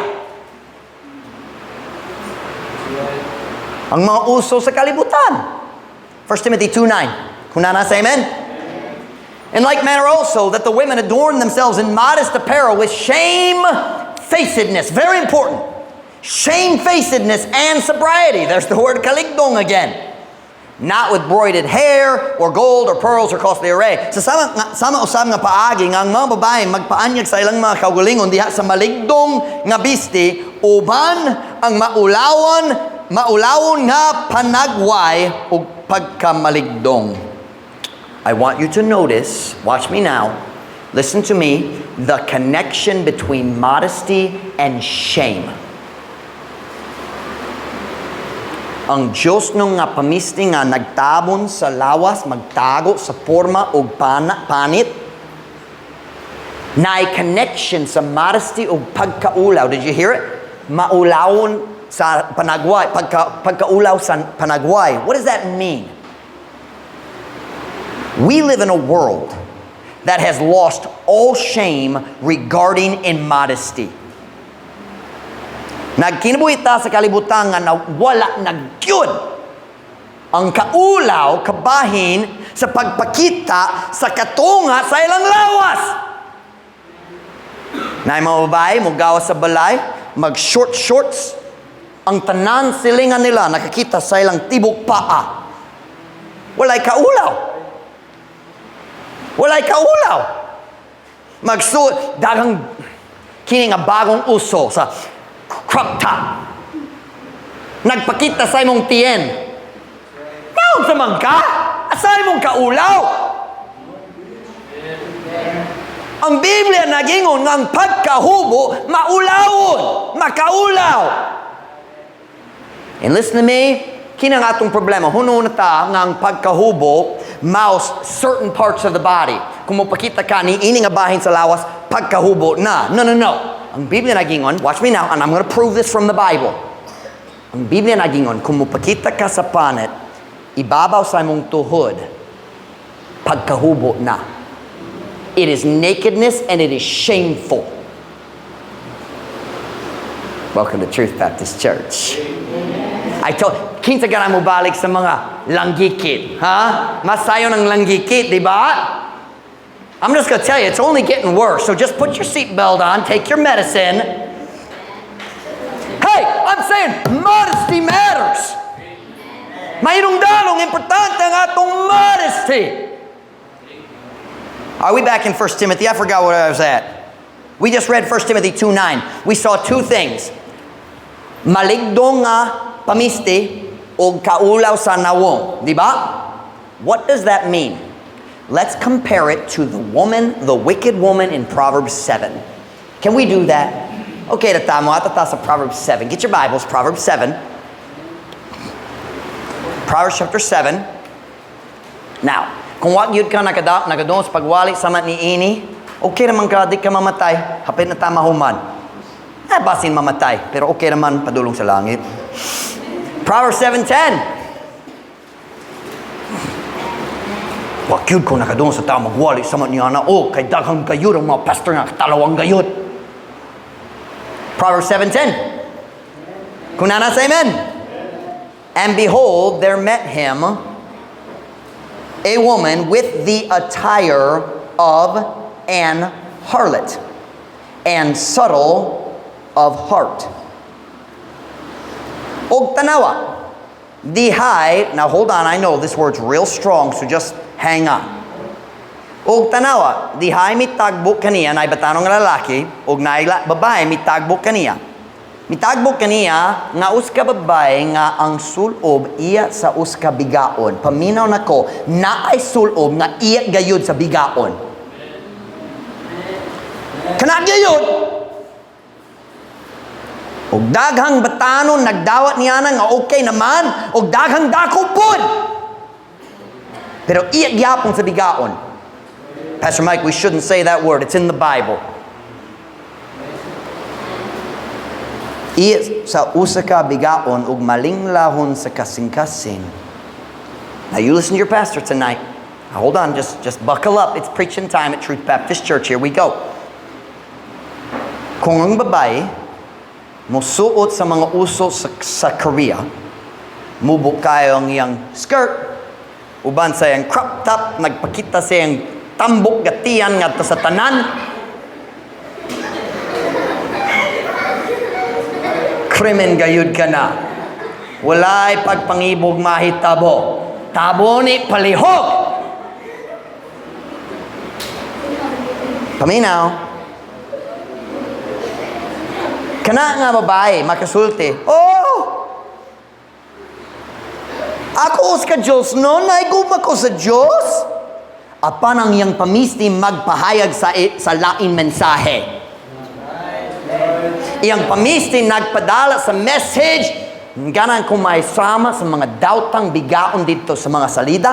Ang mga uso sa kalibutan. 1 Timothy 2:9. Kung naa na, say amen. "In like manner also, that the women adorn themselves in modest apparel with shamefacedness." Very important. Shamefacedness and sobriety. There's the word kaligdong again. "Not with broided hair or gold or pearls or costly array." Sa sama usab nga paagi nga ang mga babae magpaanyag sa ilang mga kaugalingon diha sa maligdong nga bisti uban ang maulawon nga panagway ug pagkamaligdong. I want you to notice, watch me now, listen to me, the connection between modesty and shame. Ang Diyos nung nga pamisti nga nagtabon sa lawas, magtago sa porma og panit, naay connection sa modesty ug pagkaulaw. Did you hear it? Maulawon Sa panagway, pagkaulaw sa panagway. What does that mean? We live in a world that has lost all shame regarding immodesty. Nagkinabuhi ta sa kalibutan nga na wala na gyud ang kaulaw, kabahin sa pagpakita sa katunga sa ilang lawas. Naay mga babae, mugawas sa balay, mag short shorts, ang tanan silingan nila nakakita sa ilang tibok paa. Walay kaulaw. Walay kaulaw. Magsuot, daghang kini nga bagong uso sa crop top. Nagpakita sa imong tiyen. Naon sa man ka? Asa imong kaulaw? Ang Biblia nagingon nga ang pagkahubo maulawon, makaulaw. And listen to me, kini ang atong problema. Huno na ta nga ang pagkahubo mao certain parts of the body. Kung mopakita ka ni ini nga bahin sa lawas, pagkahubo na. No, no, no. Ang Biblia nagingon, watch me now, and I'm going to prove this from the Bible. Ang Biblia nagingon, kung mopakita ka sa panit, ibabaw sa imong tuhod, pagkahubo na. It is nakedness and it is shameful. Welcome to Truth Baptist Church. I told, kinsa gana mo balik sa mga langgikit, ha? Masayon ang langgikit, di ba? I'm just gonna tell you, it's only getting worse. So just put your seatbelt on, take your medicine. Hey, I'm saying modesty matters. Mahinungdanong importante ang atong modesty. Are we back in 1 Timothy? I forgot where I was at. We just read 1 Timothy 2:9. We saw two things. Maligdong nga pamisti o kaulaw sa nawong. Di ba? What does that mean? Let's compare it to the woman, the wicked woman in Proverbs 7. Can we do that? Okay, tama, ato ta sa Proverbs 7. Get your Bibles, Proverbs 7. Proverbs chapter 7. Now, kung wa gyud ka nakadungog sa pagwali sama ni ini, okay naman ka, di ka mamatay. Hapit na ta mahuman. Eh, basin mamatay, pero okay naman, padulong sa langit. Proverbs 7:10. Wa gyud ko nakadungog sa tao magwali sama niya na, oh, kay daghang gayud ang mga pastor nga katalawang gayud. Proverbs 7:10. Kung naa na, say amen. And behold, there met him a woman with the attire of an harlot and subtle of heart. Og tanawa, dihay, now hold on, I know this word's real strong, so just hang on. Og tanawa, dihay mitagbo kaniya, naay batanong nga lalaki, og naay babae mitagbo kaniya. Mitagbo kaniya nga usa ka babae nga ang sulob iya sa usa ka bigaon. Paminaw nako, naay sulob nga iya gayud sa bigaon. Kana gayud. Og daghang batanon nagdawat niya na nga okay naman, og daghang dako pud. Pero iya gyapon sa bigaon. Pastor Mike, we shouldn't say that word. It's in the Bible. Iya sa usa ka bigaon ug malinglahon sa kasing-kasing. Now you listen to your pastor tonight. Now, hold on, just buckle up. It's preaching time at Truth Baptist Church. Here we go. Kung ang babae mosuot sa mga uso sa Korea, mubo kayo ang iyang skirt, uban sa iyang crop top, nagpakita sa iyang tambok gatian ngadto sa tanan. Krimen gayud ka na. Walay pagpangibog mahitabo. Tabo ni palihog. Paminaw. Kana nga babae makasulti. Oh! Ako ka Diyos no, naiguma ko sa Diyos. Apan ang iyang pamisti magpahayag sa lain mensahe. Iyang pamisti nagpadala sa message ganan kung may sama sa mga dautang bigaon dito sa mga salida.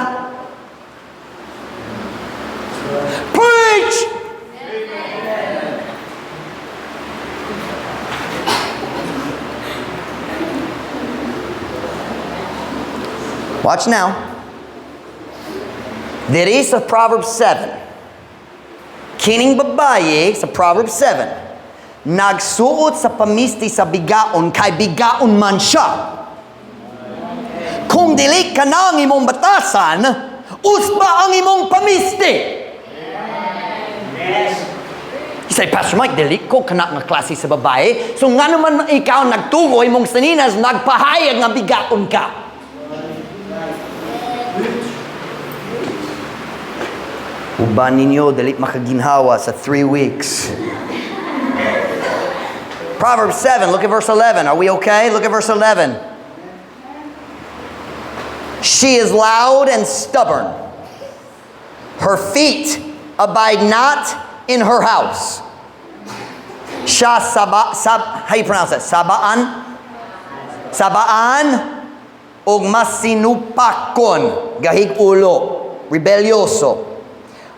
Preach! Watch now. Diri sa Proverbs 7. Kining babaye sa Proverbs 7, nagsuot sa pamisti sa bigaon kay bigaon man siya. Kung dili ka na ang imong batasan, usba ang imong pamisti. You say, "Pastor Mike, dili ko kana nga klase sa babae." So nga naman ikaw nagtugoy mong saninas, nagpahayag nga bigaon ka. Uban ninyo, dili makaginhawa sa 3 weeks. Proverbs 7, look at verse 11. Are we okay? Look at verse 11. She is loud and stubborn. Her feet abide not in her house. Siya saba, sab, how you pronounce that? Sabaan? Sabaan og masinupakon, gahig ulo, rebelyoso.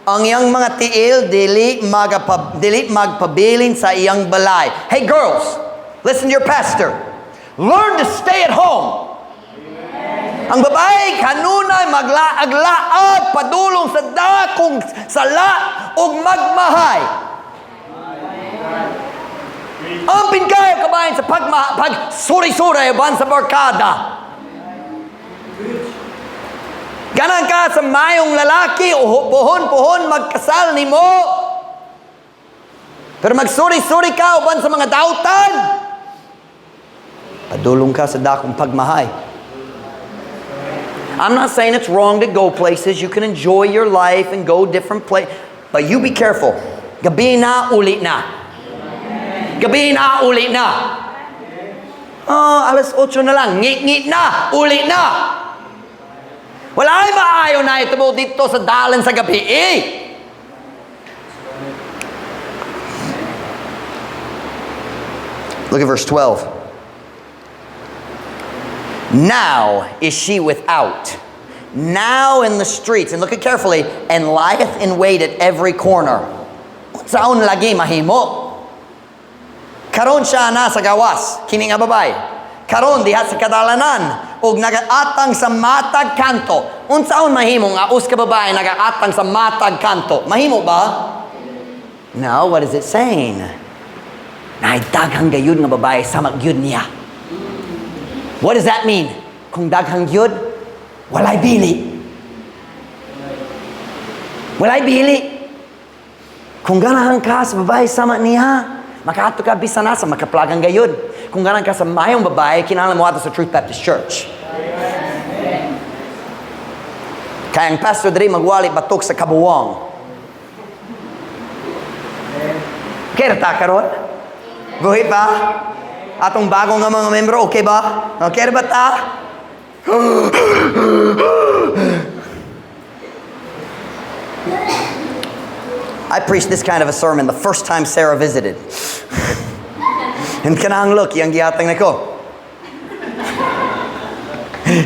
Ang iyang mga tiil dili magpabilin sa iyang balay. Hey girls, listen to your pastor. Learn to stay at home. Ang babae kanunay maglaag-laag padulong sa dakong sala ug magmahay. Ampin kayo kabahin sa pag suri-suri uban sa barkada. Ganahan ka sa mayong lalaki o puhon-puhon magkasal nimo. Pero magsuri-suri ka uban sa mga dautan. Padulong ka sa dakong pagmahay. I'm not saying it's wrong to go places. You can enjoy your life and go different places. But you be careful. Gabi na, uli na. Gabi na, uli na. Oh, alas 8 na lang. Ngit-ngit na, uli na. Wala ay maayo na ito mo dito sa dalan sa gabi. Eh. Look at verse 12. Now is she without, now in the streets, and look at carefully, and lieth in wait at every corner. Unsaon lagi mahimo? Karon siya na sa gawas, kini nga babae. Karon diha sa kadalanan og nagaatang sa matag kanto. Unsaon mahimo nga us ka babae nagaatang sa matag kanto? Mahimo ba? No, what is it saying? Naay daghang gayud nga babae sama gyud niya. What does that mean? Kung daghang gyud, walay bili. Walay bili. Kung ganahan ka sa babae sama niya, makaadto ka bisan asa, makaplagang gayud. Kung ganahan ka sa mayong babae, kinahanglan mo sa Truth Baptist Church. Kaya ang pastor diri magwali batok sa kabuwang. Okay ra ta karon? Buhi pa? Atong bago nga mga membro, okay ba? Okay ba ta? I preached this kind of a sermon the first time Sarah visited. And kanang look, yang gihatag nako.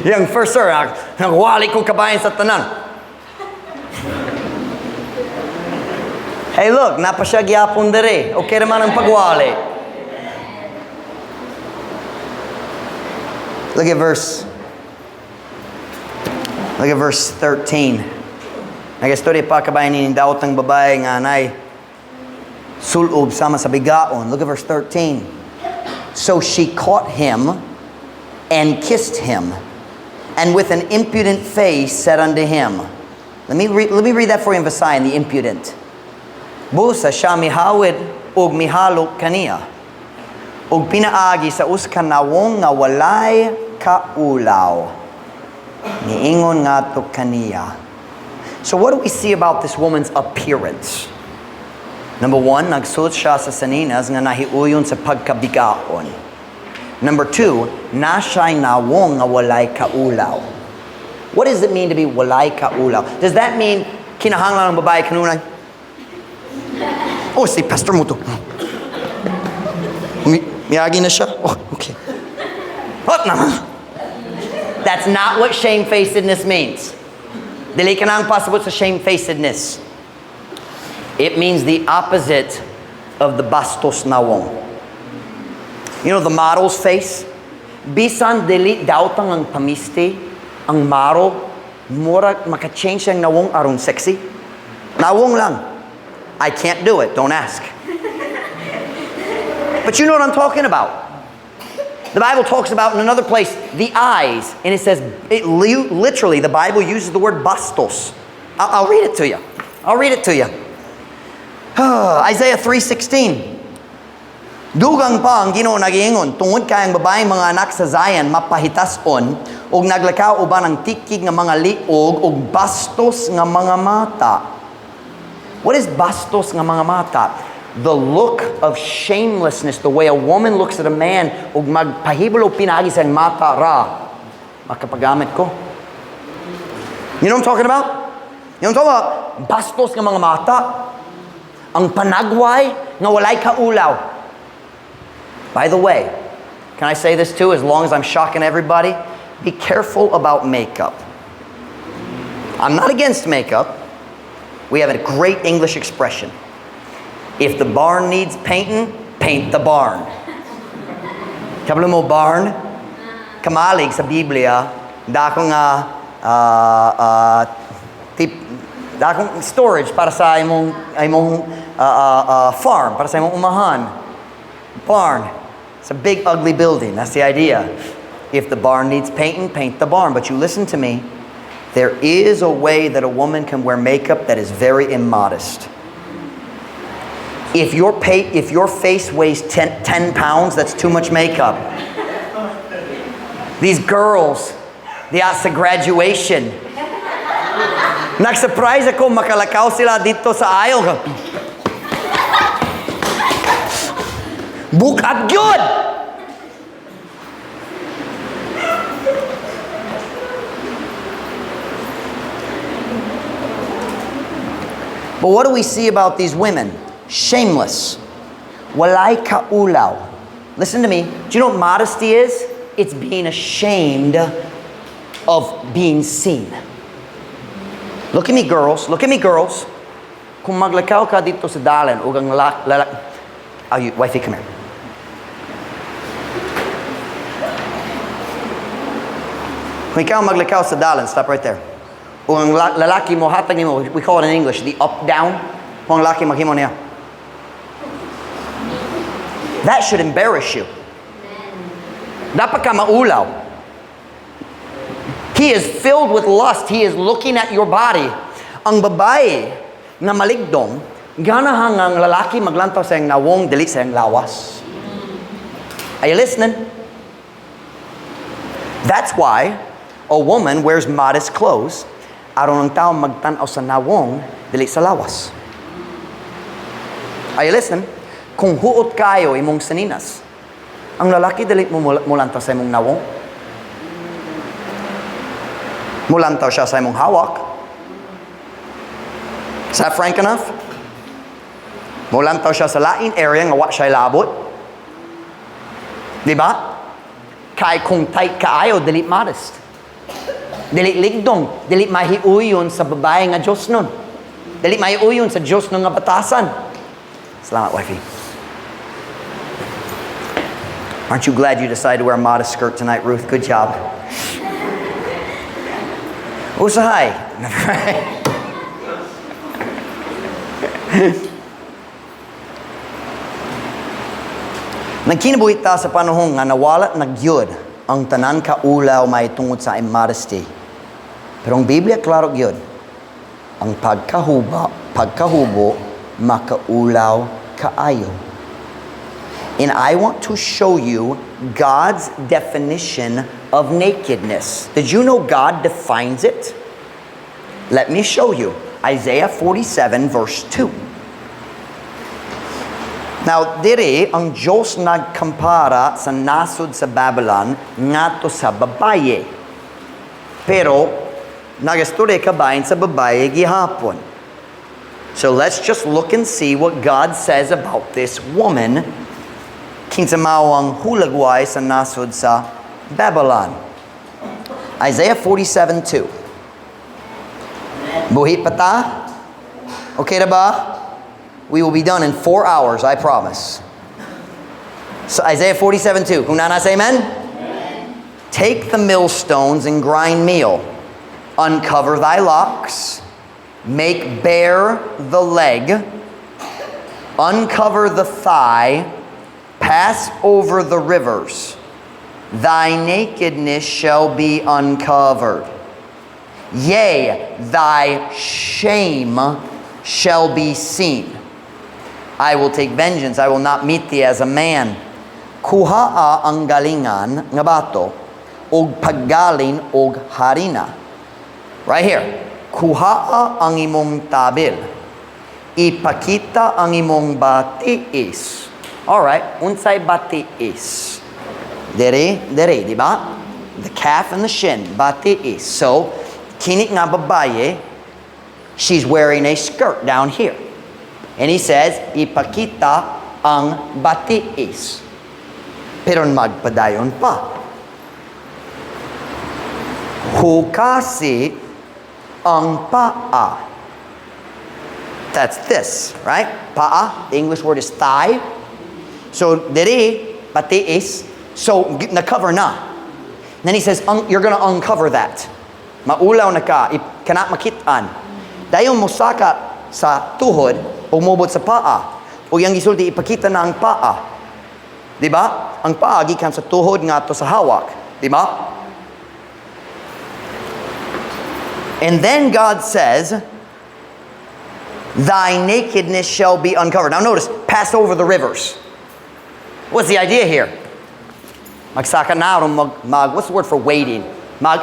Yang first sir, nagwali ko kabayan sa tanan. Hey look, napa siya gyapon diri. Okay naman ang pagwali. Look at verse 13. Nagastorya pa kabayan ni daot ang babae nga nay sulob sama sa bigaon. Look at verse 13. So she caught him and kissed him, and with an impudent face said unto him. Let me read that for you in Visayan, the impudent. Busa siya mihawid og mihalok kaniya, og pinaagi sa us ka nawong nga walay kaulaw. Niingon ngadto kaniya. So what do we see about this woman's appearance? Number one, nagsuot siya sa saninas nga nahiuyon sa pagkabigaon. Number two, na siya'y nawong nga walay kaulaw. What does it mean to be walay kaulaw? Does that mean kinahanglan ang babae kanunay? Oh, si Pastor Muto. Miyagi na siya? Oh, okay. What naman? That's not what shamefacedness means. Dili ka na ang pasabot sa shamefacedness. It means the opposite of the bastos nawong. You know the model's face? Bisan dili daotang ang pamisti, Ang maro, murag maka-change siyang nawong aron sexy. Nawong lang. I can't do it. Don't ask. But you know what I'm talking about. The Bible talks about in another place the eyes, and it says, literally, the Bible uses the word bastos. I'll read it to you. I'll read it to you. Isaiah 3:16. Dugang pa ang Ginoo nagiingon, tungod kay ang babaeng mga anak sa Zion mapahitason ug naglakaw uban ang tikig nga mga liog ug bastos nga mga mata. What is bastos nga mga mata? The look of shamelessness, the way a woman looks at a man ug magpahibalo pinaagi sa mata ra. Makapagamit ko. You know what I'm talking about? You know what I'm talking about? Bastos nga mga mata. Ang panagway nga walay kaulaw. By the way, can I say this too, as long as I'm shocking everybody? Be careful about makeup. I'm not against makeup. We have a great English expression. If the barn needs painting, paint the barn. Kabalo mo barn? Kamalig sa Biblia, dako nga tip, dakong storage para sa imong farm, para sa imong umahan. Barn. It's a big ugly building. That's the idea. If the barn needs painting, paint the barn. But you listen to me. There is a way that a woman can wear makeup that is very immodest. If your face weighs 10 pounds, that's too much makeup. These girls, diya sa graduation, nag-surprise ako, makalakaw sila dito sa aisle. Bukat gyud! But what do we see about these women? Shameless. Walay kaulaw. Listen to me. Do you know what modesty is? It's being ashamed of being seen. Look at me, girls. Look at me, girls. Kung maglakaw ka dito sa dalan, ug ang lalak, oh, you, wifey, come here. Kung ikaw maglakaw sa dalan, stop right there. Ug ang lalaki mo, hatag nimo, we call it in English, the up-down. Kung ang lalaki maghimo niya. That should embarrass you. Dapat ka maulaw. He is filled with lust. He is looking at your body. Ang babae nga maligdong, ganahan nga ang lalaki maglantaw sa iyang nawong, dili sa iyang lawas. Are you listening? That's why a woman wears modest clothes aron ang tao magtan-aw sa nawong, dili sa lawas. Are you listening? Kung huot kayo imong saninas, ang lalaki dili mo mulantaw sa imong nawong. Mulantaw siya sa imong hawak. Is that frank enough? Mulantaw siya sa lain area nga wa siya labot. Di ba? Kay kung tight kaayo, dili modest. Dili ligdong, dili mahiuyon sa babae nga Diyos nun. Dili mahiuyon sa Diyos nun nga batasan. Salamat, wifey. Aren't you glad you decided to wear a modest skirt tonight, Ruth? Good job. Usahay. Nagkinabuhi ta sa panahon nga nawala na gyud ang tanan kaulaw may tungod sa immodesty. Pero ang Biblia klaro gyud. Ang pagkahubo makaulaw kaayo. And I want to show you God's definition of nakedness. Did you know God defines it? Let me show you. Isaiah 47 verse 2. Now, diri, ang Diyos nagkampara sa nasod sa Babylon ngadto sa babaye. Pero, nagastorya kabahin sa babaye gihapon. So let's just look and see what God says about this woman kinsa mao ang hulagway sa nasod sa Babylon. Isaiah 47:2. Buhi pa ta? Okay na ba? We will be done in 4 hours, I promise. So Isaiah 47:2. Kung naa na, say amen? Amen. Take the millstones and grind meal. Uncover thy locks, make bare the leg, uncover the thigh, pass over the rivers. Thy nakedness shall be uncovered. Yea, thy shame shall be seen. I will take vengeance. I will not meet thee as a man. Kuhaa ang galingan nga bato og paggalin og harina. Right here. Kuhaa ang imong tabil. Ipakita ang imong batiis. All right, unsay batiis? Dere, dere, di ba? The calf and the shin, batiis. So, kini nga babaye, she's wearing a skirt down here. And he says, "Ipakita ang batiis." Pero magpadayon pa. Hukasi ang paa. That's this, right? Paa, the English word is thigh. So, diri, batiis. So, na-cover na. Then he says, you're gonna uncover that. Maulaw na ka, kana makitaan. Dayon mosaka sa tuhod, ug mobot sa paa. Ug iyang gisulti, ipakita na ang paa. Di ba? Ang paa gikan sa tuhod ngadto sa hawak. Di ba? And then God says, "Thy nakedness shall be uncovered." Now notice, pass over the rivers. What's the idea here? Magsaka na ron mag, what's the word for wading? Mag,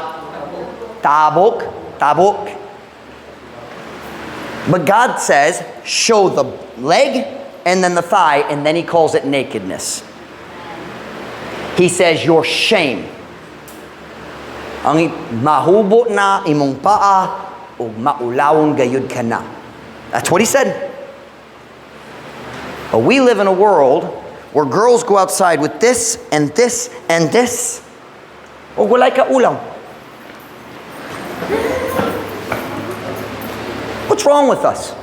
tabok, tabok. But God says, show the leg and then the thigh, and then he calls it nakedness. He says, your shame. Ang mahubo na imong paa ug maulawon gayud ka na. That's what he said. But we live in a world where girls go outside with this and this and this. Ug walay kaulaw. What's wrong with us?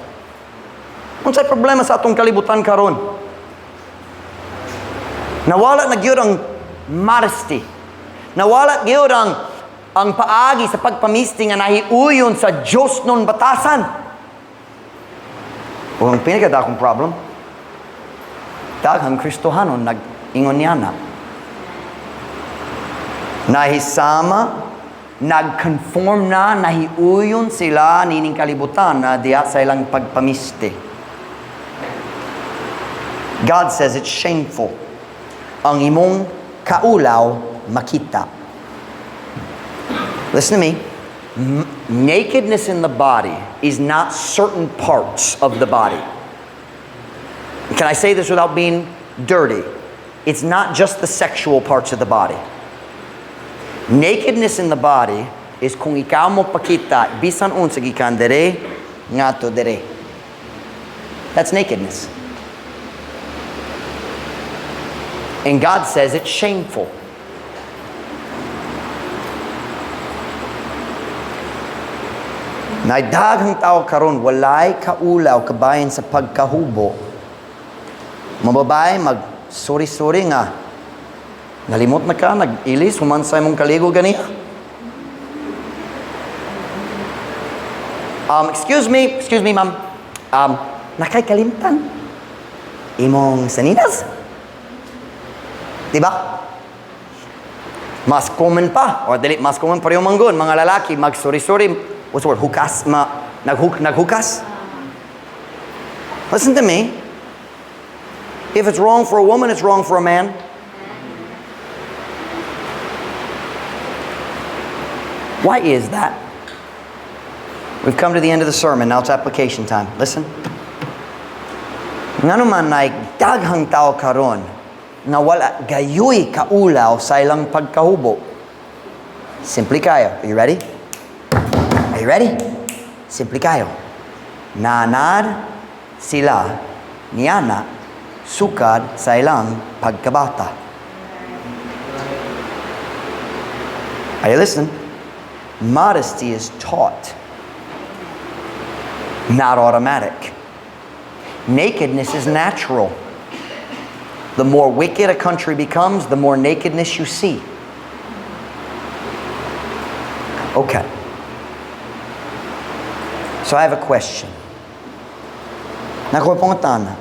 Unsay problema sa atong kalibutan karon? Nawala na gyud ang modesty. Nawala gyud ang paagi sa pagpamisti nga nahiuyon sa Diyos nun batasan. O ang pinakadakong problem, daghang Kristohanon nag-ingon niya na. Nahisama, nag-conform na, nahiuyon sila nining kalibutan na diya sa ilang pagpamisti. God says it's shameful. Ang imong kaulaw makita. Listen to me. Nakedness in the body is not certain parts of the body. Can I say this without being dirty? It's not just the sexual parts of the body. Nakedness in the body is kung ikaw mo pakita bisan unsa gikan dere ngadto dere. That's nakedness. And God says it's shameful. Naay daghang tao karon walay kaulaw kabahin sa pagkahubo. Mababay mag sorry-sorry nga. Nalimot na ka, nag-ilis, human sa imong kaligo gani. Excuse me, ma'am. Nakay kalimtan. Imong saninas? Diba? Mas common pa, or dili, mas common pareho manggon, mga lalaki, mag-sorry-sorry, what's the word, hukas, ma, naghukas? Listen to me. If it's wrong for a woman, it's wrong for a man. Why is that? We've come to the end of the sermon. Now it's application time. Listen. Ngano man ay daghang tao karon nga wala gayoy kaulaw sa ilang pagkahubo. Simple kayo. Are you ready? Are you ready? Simple kayo. Nanad sila niana sukad sa ilang pagkabata. Are you listening? Modesty is taught, not automatic. Nakedness is natural. The more wicked a country becomes, the more nakedness you see. Okay. So I have a question. Naa koy pangutana.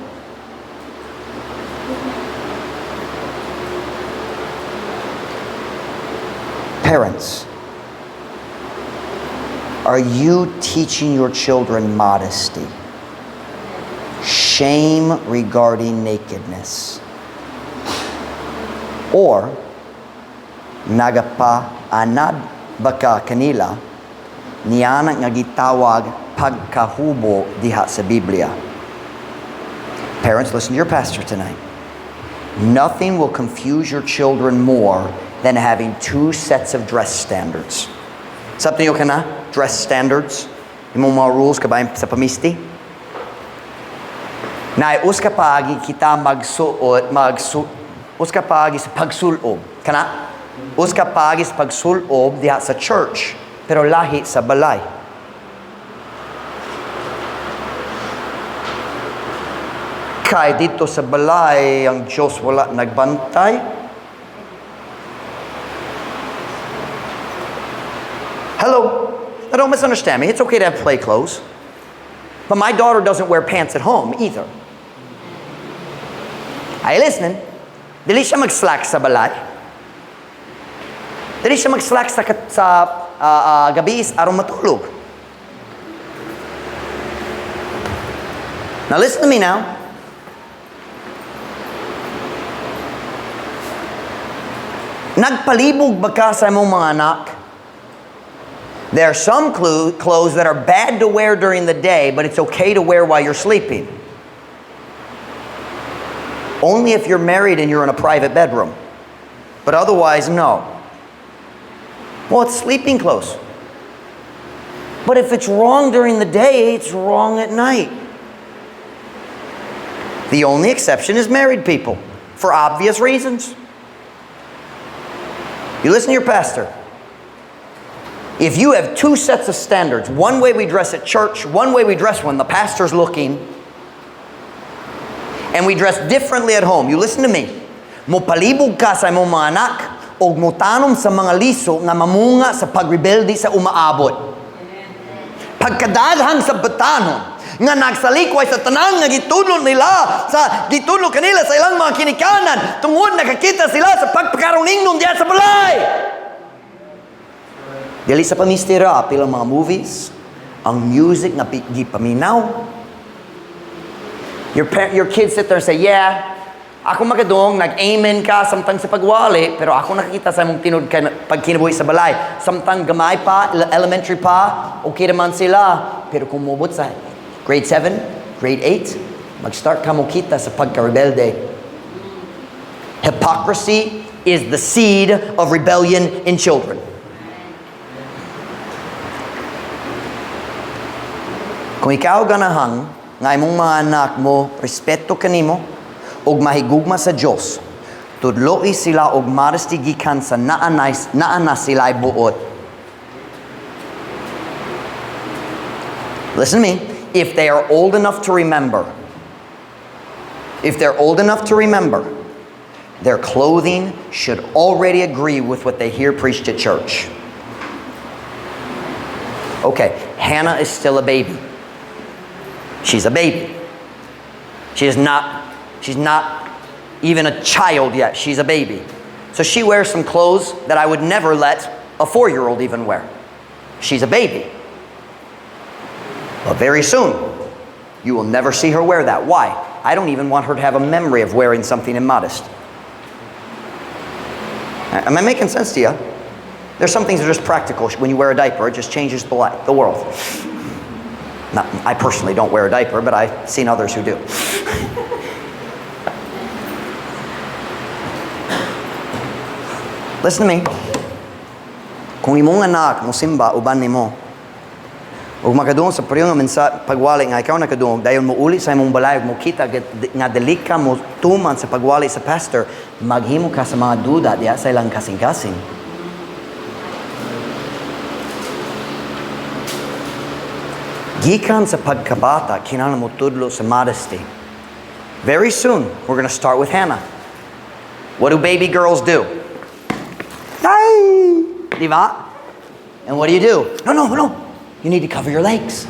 Parents, are you teaching your children modesty? Shame regarding nakedness? Or, nagapaanad ba ka kanila niana nga gitawag pagkahubo diha sa Biblia? Parents, listen to your pastor tonight. Nothing will confuse your children more than having two sets of dress standards. Sabtan ninyo kana? Dress standards. Imong mga rules kabahin sa pamisti. Na usa ka paagi kita magsuot, usa ka paagi sa pagsulob. Kana? Usa ka paagi sa pagsulob diha sa church, pero lahi sa balay. Kay didto sa balay ang Diyos wala nagbantay. Hello. Now, don't misunderstand me. It's okay to have play clothes. But my daughter doesn't wear pants at home either. Are you listening? Dili siya mag-slack sa balay. Dili siya mag-slack sa gabi aron matulog. Now listen to me now. Nagpalibog ba ka sa imong mga anak? There are some clothes that are bad to wear during the day, but it's okay to wear while you're sleeping. Only if you're married and you're in a private bedroom. But otherwise, no. Well, it's sleeping clothes. But if it's wrong during the day, it's wrong at night. The only exception is married people, for obvious reasons. You listen to your pastor. If you have two sets of standards, one way we dress at church, one way we dress when the pastor's looking, and we dress differently at home, you listen to me. Mopalibog ka sa imong mga anak og motanom sa mga liso nga mamunga sa pagrebelde sa umaabot. Pagkadaghan sa batanon nga nagsalikway sa tanan nga gitudlo nila sa gitudlo kanila sa ilang mga kinikanan tungod nakakita sila sa pagpakaroningnon diha sa balay. Dili sa pamistira, apil ang mga movies, ang music nga gipaminaw. Your kids sit there and say, "Yeah, ako makadungog, nag-amen ka samtang sa pagwali, pero ako nakakita sa imong tinud pagkinabuhi sa balay. Samtang gamay pa, elementary pa, okay naman sila. Pero kung mobot sa grade 7, grade 8, mag-start ka mo kita sa pagka-rebelde." Hypocrisy is the seed of rebellion in children. Kung ikaw ganahan nga imong mga anak mo respeto kanimo ug mahigugma sa Dios, tudloi sila og modesty gikan sa naa na sila buot. Listen to me. If they are old enough to remember, if they're old enough to remember, their clothing should already agree with what they hear preached at church. Okay, Hannah is still a baby. She's a baby. She's not even a child yet. She's a baby. So she wears some clothes that I would never let a 4-year-old even wear. She's a baby. But very soon, you will never see her wear that. Why? I don't even want her to have a memory of wearing something immodest. Am I making sense to you? There's some things that are just practical. When you wear a diaper, it just changes the world. Not, I personally don't wear a diaper, but I've seen others who do. Listen to me. Kung imong anak mo simba uban nimo, ug makadungog sa pareho nga mensa pagwali nga ikaw nakadungog, dayon mo uli sa imong balay ug mokita nga dili ka mo tuman sa pagwali sa pastor, maghimo ka sa mga duda diha sa ilang kasing-kasing. Gikan sa pagkabata, kinahanglan mo tudlo sa modesty. Very soon, we're going to start with Hannah. What do baby girls do? Ay! Di ba? And what do you do? No. You need to cover your legs.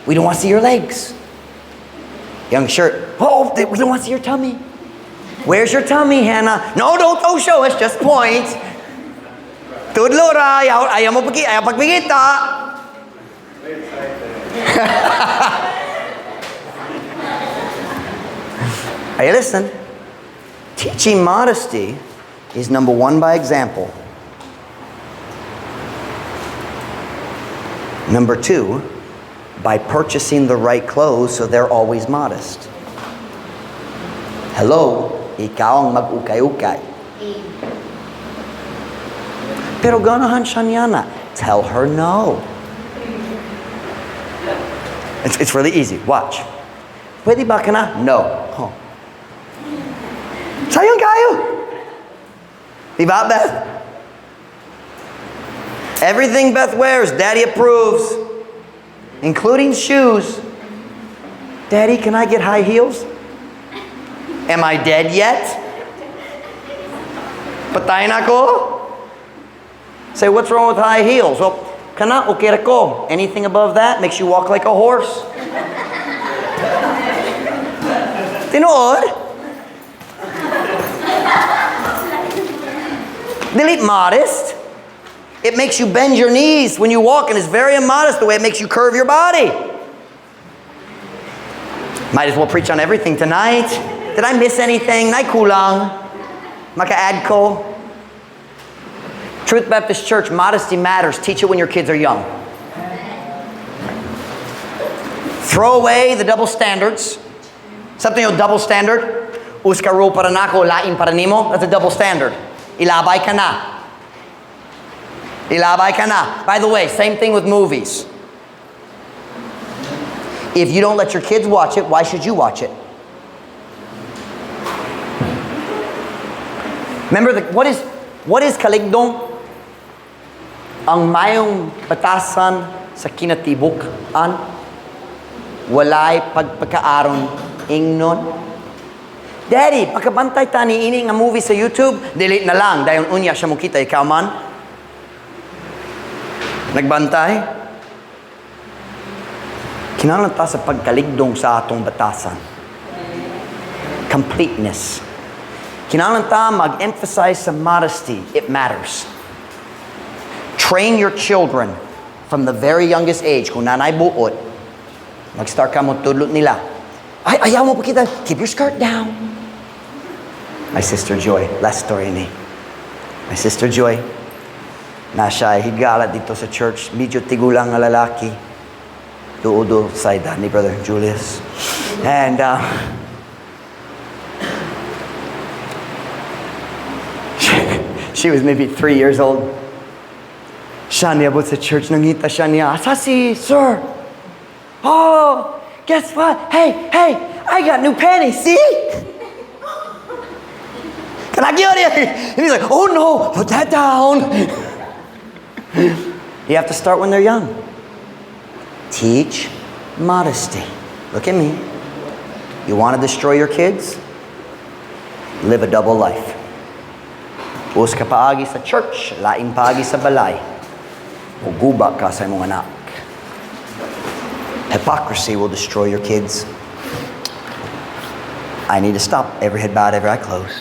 We don't want to see your legs. Young shirt. Oh, we don't want to see your tummy. Where's your tummy, Hannah? No, don't show us. Just point. Tudlo ra, ayaw mo pagi, ayaw pagpigita. Are you listening? Teaching modesty is number one, by example. Number two, by purchasing the right clothes so they're always modest. Hello, ikaw ang mag-ukay-ukay. Pero ganahan siya niya na. Tell her no. It's really easy. Watch. Pwede ba ka na? No. Huh. Sayang kaayo. Diba, Beth? Everything Beth wears, Daddy approves. Including shoes. Daddy, can I get high heels? Am I dead yet? Patay na ko? Say, what's wrong with high heels? Well, kana, okay ra ko. Anything above that makes you walk like a horse. Tinuod? Delete modest. It makes you bend your knees when you walk, and it's very immodest the way it makes you curve your body. Might as well preach on everything tonight. Did I miss anything? Nay kulang. Maka-add ko. Truth Baptist Church, modesty matters. Teach it when your kids are young. Throw away the double standards. Something yung double standard. Usa ka rule para nako, lain para nimo. That's a double standard. Ilabay ka na. Ilabay ka na. By the way, same thing with movies. If you don't let your kids watch it, why should you watch it? Remember, what is kaligdong? Ang mayong batasan sa kinatibuk-an, walay pagpakaaron ingnon. Daddy, pagkabantay ta ni ini nga movie sa YouTube, delete na lang, dayon unya siya mokita, ikaw man. Nagbantay? Kinahanglan ta sa pagkaligdong sa atong batasan. Completeness. Kinahanglan ta mag-emphasize sa modesty. It matters. Train your children from the very youngest age. Kung nanay buot, mag-start ka mo tudlo nila. Ay, ayaw mo pakita. Keep your skirt down. My sister Joy, last story ni. My sister Joy, na siya higala dito sa church. Medyo tigulang nga lalaki. Duo-duo sa edad ni Brother Julius. And she was maybe 3 years old. Siya niabot sa church, nangita siya niya, asa si sir? Oh, guess what? Hey, hey, I got new panties, see? Can I get it? And he's like, oh no, put that down. You have to start when they're young. Teach modesty. Look at me. You want to destroy your kids? Live a double life. Usa ka paagi sa church, laing paagi sa balay. Muguba ka sa imong anak. Hypocrisy will destroy your kids. I need to stop. Every head bowed, every eye closed.